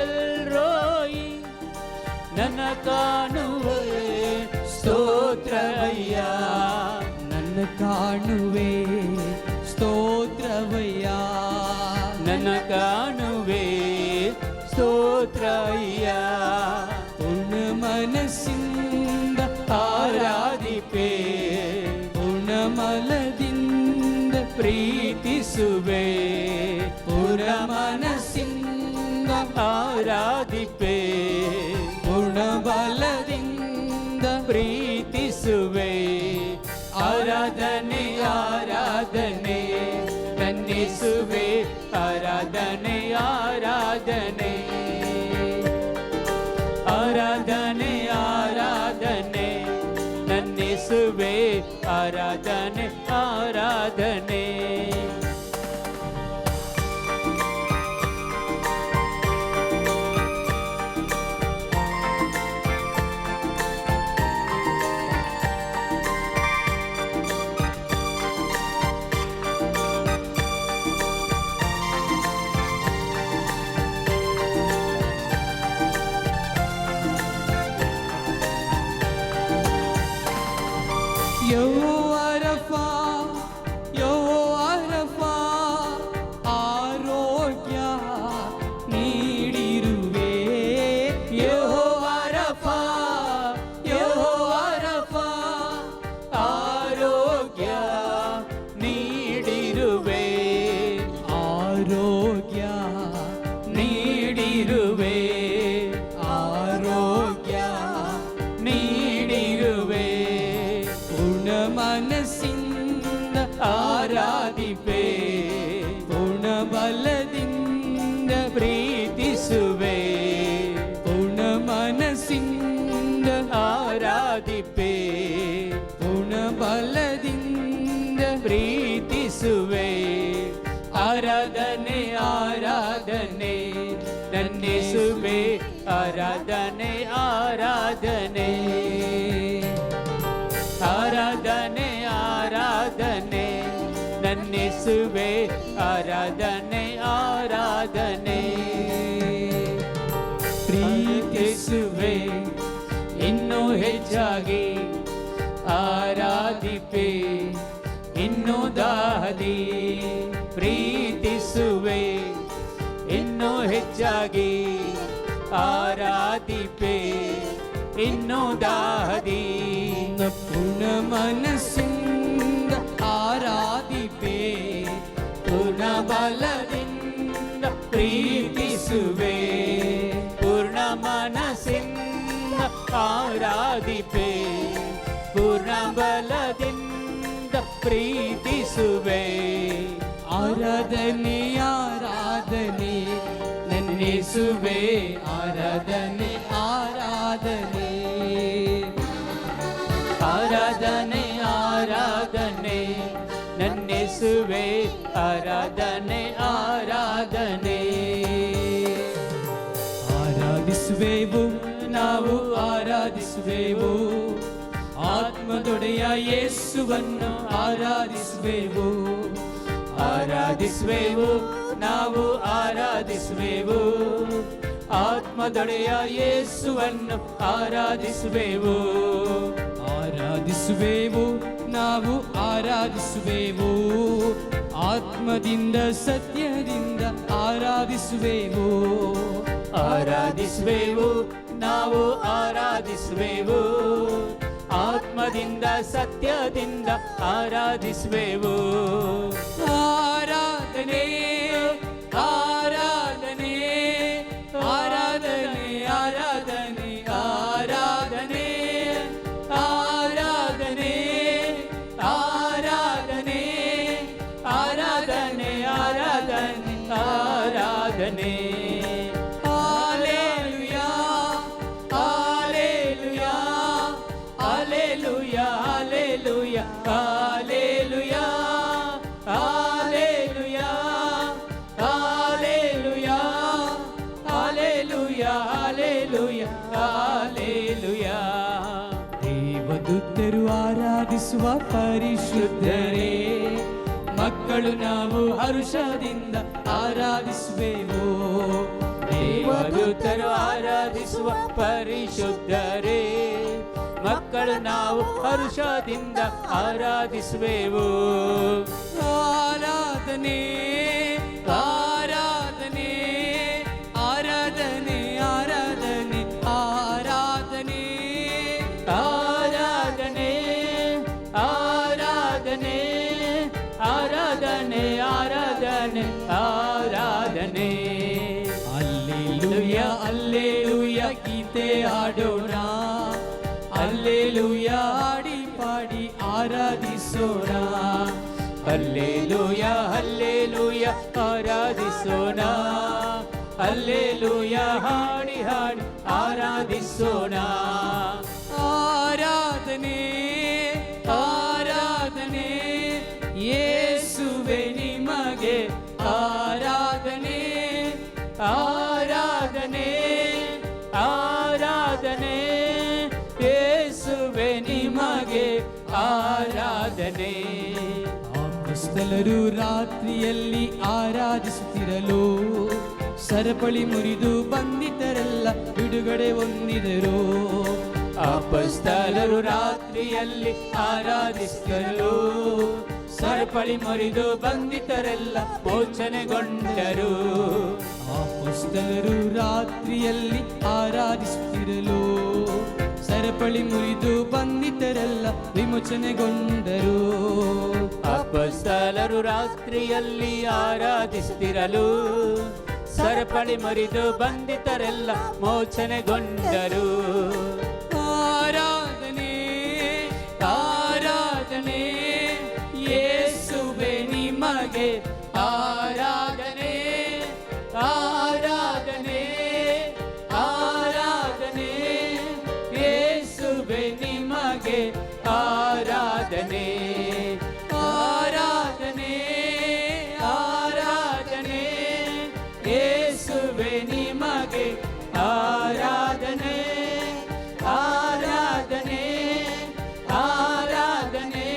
ಎಲ್ರೋಯಿ ನನ್ನ ಕಾಣುವೆ ಸ್ತೋತ್ರವಯ್ಯ. ನನ್ನ ಕಾಣುವೆ ಸ್ತೋತ್ರವಯ್ಯ. ನನ್ನ ಕಾಣುವೆ ಸ್ತೋತ್ರಯ್ಯ. ಪೂರ್ಣ ಮನಸ್ಸಿಂದ ಆರಾಧಿಪೆ, ಪೂರ್ಣ ಮಲದಿಂದ ಪ್ರೀತಿಸುವೆ. ಪೂರ್ಣ ಮನಸ್ಸಿಂದ ಆರಾಧಿಪೆ, ಪೂರ್ಣ ಬಲದಿಂದ ಪ್ರೀತಿಸುವೆ. ಆರಾಧನೆ ಆರಾಧನೆ ನನ್ನಿಸುವೆ, ಆರಾಧನೆ ಆರಾಧನೆ ಆರಾಧನೆ ಆರಾಧನೆ ನನ್ನಿಸುವೆ, ಆರಾಧನೆ ಆರಾಧನೆ. ಯೆಹೋವ ರಫಾ, ಯೆಹೋವ ರಫಾ, ಆರೋಗ್ಯ ನೀಡಿರುವೆ. ಯೆಹೋವ ರಫಾ, ಯೆಹೋವ ರಫಾ, ಆರೋಗ್ಯ ನೀಡಿರುವೆ. ಆರೋಗ್ಯ ನೀಡಿರುವೆ, ಆರೋಗ್ಯ ನೀಡಿರುವೆ. ಪೂರ್ಣ ಮನಸ್ಸಿಂದ ಆರಾಧಿಪೆ, ಪೂರ್ಣ ಬಲದಿಂದ ಪ್ರೀತಿಸುವೆ. ಪೂರ್ಣ ಮನಸ್ಸಿಂದ ಆರಾಧಿಪೆ, ಪೂರ್ಣ ಬಲದಿಂದ ಪ್ರೀತಿಸುವೆ. ಆರಾಧನೆ ಆರಾಧನೆ ನನ್ನಿಸುವೆ, ಆರಾಧನೆ ಆರಾಧನೆ ಆರಾಧನೆ ಆರಾಧನೆ ನನ್ನಿಸುವೆ, ಆರಾಧನೆ ಆರಾಧನೆ. ಪ್ರೀತಿಸುವೆ ಇನ್ನೂ ಹೆಚ್ಚಾಗಿ, ಆರಾಧಿಪೆ ಇನ್ನೂ ದಾಹದಿ. ಪ್ರೀತಿಸುವೆ ಇನ್ನೂ ಹೆಚ್ಚಾಗಿ, ಆರಾಧಿಪೆ ಇನ್ನೂ ದಾಹದಿ. ಪೂರ್ಣ ಮನಸ್ಸಿಂದ ಆರಾಧಿಪೆ, ಪೂರ್ಣ ಬಲದಿಂದ ಪ್ರೀತಿಸುವೆ. ಪೂರ್ಣ ಮನಸ್ಸಿಂದ ಆರಾಧಿಪೆ, ಪೂರ್ಣ ಬಲದಿಂದ ಪ್ರೀತಿಸುವೆ. ಆರಾಧನೆ ಆರಾಧನೆ ನನ್ನಿಸುವೆ, ಆರಾಧನೆ ಆರಾಧನೆ ಆರಾಧನೆ ಆರಾಧನೆ ನನ್ನಿಸುವೆ, ಆರಾಧನೆ ಆರಾಧನೆ. ಆರಾಧಿಸುವೆವು ನಾವು ಆರಾಧಿಸುವೆವು, ಆತ್ಮದೊಡೆಯ ಯೇಸುವನ್ನು ಆರಾಧಿಸುವೆವು. ಆರಾಧಿಸುವೆವು ನಾವು ಆರಾಧಿಸುವೆವು, ಆತ್ಮದೊಡೆಯ ಯೇಸುವನ್ನು ಆರಾಧಿಸುವೆವು. ಆರಾಧಿಸುವೆವು ನಾವು ಆರಾಧಿಸುವೆವು, ಆತ್ಮದಿಂದ ಸತ್ಯದಿಂದ ಆರಾಧಿಸುವೆವು. ಆರಾಧಿಸುವೆವು ನಾವು ಆರಾಧಿಸುವೆವು, ಆತ್ಮದಿಂದ ಸತ್ಯದಿಂದ ಆರಾಧಿಸುವೆವು. ಆರಾಧನೆ ಆರಾಧನೆ ಆರಾಧನೆ ಆರಾಧನೆ ಆರಾಧನೆ ಆರಾಧನೆ ಆರಾಧನೆ ಆರಾಧನೆ ಆರಾಧನೆ ಆರಾಧನೆ. Hallelujah hallelujah hallelujah hallelujah hallelujah hallelujah hallelujah hallelujah hallelujah hallelujah. ದೇವದೂತರು ಆರಾಧಿಸುವ ಪರಿಶುದ್ಧರೇ, ಮಕ್ಕಳು ನಾವು ಹರುಷದಿಂದ ಆರಾಧಿಸುವೆವು. ದೇವದೂತರು ಆರಾಧಿಸುವ ಪರಿಶುದ್ಧರೇ, ಮಕ್ಕಳು ನಾವು ಹರುಷದಿಂದ ಆರಾಧಿಸುವೆವು. ಆರಾಧನೆ ಆರಾಧನೆ ಆರಾಧನೆ ಆರಾಧನೆ ಆರಾಧನೆ ಆರಾಧನೆ ಆರಾಧನೆ ಆರಾಧನೆ ಆರಾಧನೆ ಆರಾಧನೆ. ಅಲ್ಲೇಲೂಯ ಅಲ್ಲೇಲೂಯ ಗೀತೆ ಹಾಡೋಣ, ಅಲ್ಲೇಲೂಯ ಹಾಡಿ ಪಾಡಿ ಆರಾಧಿಸೋಣ. ಅಲ್ಲೇಲೂಯ ಅಲ್ಲೇಲೂಯ ಆರಾಧಿಸೋಣ, ಅಲ್ಲೇಲೂಯ ಹಾಡಿ ಹಾಡಿ ಆರಾಧಿಸೋಣ. ಆರಾಧನೆ ಆರಾಧನೆ ಯೇಸುವೆ ನಿಮಗೆ ಆರಾಧನೆ. ಆರಾಧನೆ ಆರಾಧನೆ ಯೇಸುವೆ ನಿಮಗೆ ಆರಾಧನೆ. ಅಪೊಸ್ತಲರು ರಾತ್ರಿಯಲ್ಲಿ ಆರಾಧಿಸುತ್ತಿರಲು ಸರಪಳಿ ಮುರಿದು ಬಂಧಿತರೆಲ್ಲ ಬಿಡುಗಡೆ ಹೊಂದಿದರು. ಅಪೊಸ್ತಲರು ರಾತ್ರಿಯಲ್ಲಿ ಆರಾಧಿಸಿದರು, ಸರಪಳಿ ಮುರಿದು ಬಂಧಿತರೆಲ್ಲ ಮೋಚನೆಗೊಂಡರು. ಅಪೊಸ್ತಲರು ರಾತ್ರಿಯಲ್ಲಿ ಆರಾಧಿಸುತ್ತಿರಲು ಸರಪಳಿ ಮುರಿದು ಬಂಧಿತರೆಲ್ಲ ವಿಮೋಚನೆಗೊಂಡರು. ಅಪೊಸ್ತಲರು ರಾತ್ರಿಯಲ್ಲಿ ಆರಾಧಿಸುತ್ತಿರಲು ಸರಪಳಿ ಮುರಿದು ಬಂಧಿತರೆಲ್ಲ ಮೋಚನೆಗೊಂಡರು. ಆರಾಧನೆ ಆರಾಧನೆ ಯೇಸುವೆ ನಿಮಗೆ ಆರಾಧನೆ. ಆರಾಧನೆ ಆರಾಧನೆ ಯೇಸುವೆ ನಿಮಗೆ ಆರಾಧನೆ. ಆರಾಧನೆ ಆರಾಧನೆ ಯೇಸುವೆ ನಿಮಗೆ ಆರಾಧನೆ. ಆರಾಧನೆ ಆರಾಧನೆ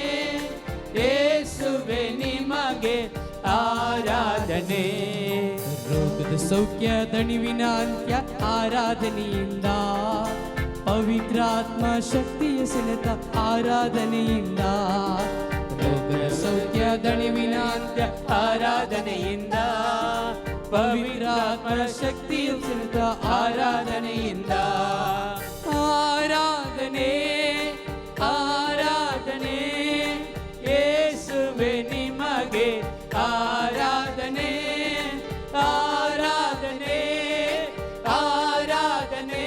ಯೇಸುವೆ ನಿಮಗೆ ಆರಾಧನೆ. ರೋಗದ ಸೌಖ್ಯ ದಣಿವಿನ ಅಂತ್ಯ ಆರಾಧನೆಯಿಂದ, ಪವಿತ್ರಾತ್ಮ ಶಕ್ತಿಯ ಸೆಳೆತ ಆರಾಧನೆಯಿಂದ. ರೋಗದ ಸೌಖ್ಯ ದಣಿವಿನ ಅಂತ್ಯ ಆರಾಧನೆಯಿಂದ, ಪವಿತ್ರಾತ್ಮ ಶಕ್ತಿಯ ಸೆಳೆತ ಆರಾಧನೆಯಿಂದ. ಆರಾಧನೆ ಆರಾಧನೆ ಯೇಸುವೆ ನಿಮಗೆ ಆರಾಧನೆ. ಆರಾಧನೆ ಆರಾಧನೆ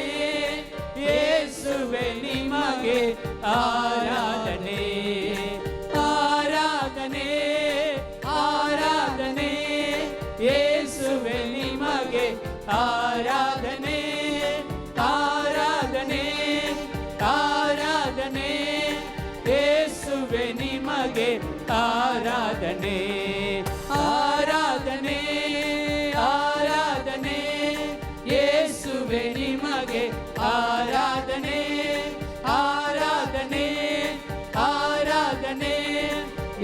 ಯೇಸುವೆ ನಿಮಗೆ ಆರಾಧನೆ. ಆರಾಧನೆ ಆರಾಧನೆ ಯೇಸುವೆ ನಿಮಗೆ ಆರಾಧನೆ. ಆರಾಧನೆ ಆರಾಧನೆ ಯೇಸುವೆ ನಿಮಗೆ ಆರಾಧನೆ. ಆರಾಧನೆ ಆರಾಧನೆ ಯೇಸುವೆ ನಿಮಗೆ ಆರಾಧನೆ. ಆರಾಧನೆ ಆರಾಧನೆ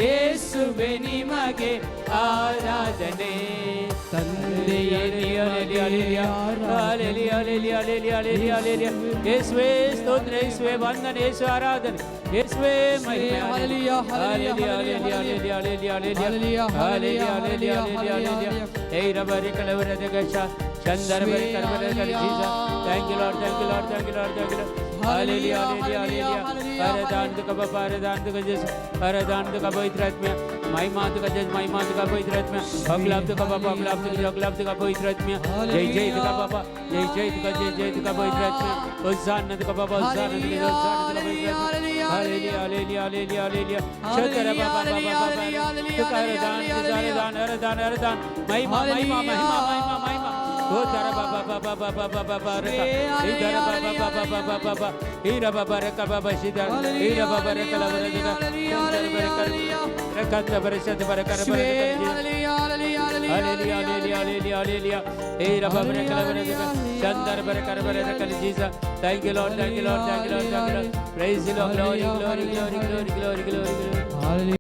ಯೇಸುವೆ ನಿಮಗೆ ಆರಾಧನೆ. ಯೇಸುವೇ ಸ್ತೋತ್ರ, ಯೇಸುವೇ ವಂದನೆ, ಯೇಸುವೆ ಆರಾಧನೆ, ಯೇಸುವೇ ಮಹಿಮೆ. Hallelujah, hallelujah, hallelujah, hallelujah, hallelujah. ಏಯ್ ರಬರಿ ಕಲವರ ಗಶ ಚಂದರ ಬರಿ ಕಲವರ Jesus. Thank you Lord, thank you Lord, thank you Lord, thank you Lord. Hallelujah, hallelujah, hallelujah. ಆರಾಧನೆ ತುಕ ಬಾಪಾ, ಆರಾಧನೆ ತುಕ ಜೇಸು, ಆರಾಧನೆ ತುಕ ಪವಿತ್ರ ಆತ್ಮ, महिमा तुका जय, महिमा तुका पवित्र आत्मा, अगलाब तुका बापा, अगलाब तुका, अगलाब तुका पवित्र आत्मा, जय जय तुका बापा, जय जय तुका, जय जय तुका पवित्र आत्मा, होसाना तुका बापा, होसाना तुका, होसाना तुका पवित्र आत्मा. Hallelujah, hallelujah, hallelujah, hallelujah. Shankar बाबा बाबा बाबा तुका आराधन, तुझा आराधन, आराधन, आराधन, महिमा महिमा महिमा महिमा महिमा. ओ तारा बाबा बाबा बाबा बाबा बाबा रका इधर बाबा बाबा बाबा बाबा हीरा बाबा रका बाबा सीधा हीरा बाबा रका लवर रका चंदर बरकर रका बरसत बरकर बरकर. Hallelujah, hallelujah, hallelujah, hallelujah. Hey, Rabba, Baraka, Baraka, Chandar, Baraka, Baraka, Jesus. Thank you, Lord, thank you, Lord, thank you, Lord, thank you, Lord. Praise the Lord, glory, glory, glory, glory, glory, glory, glory.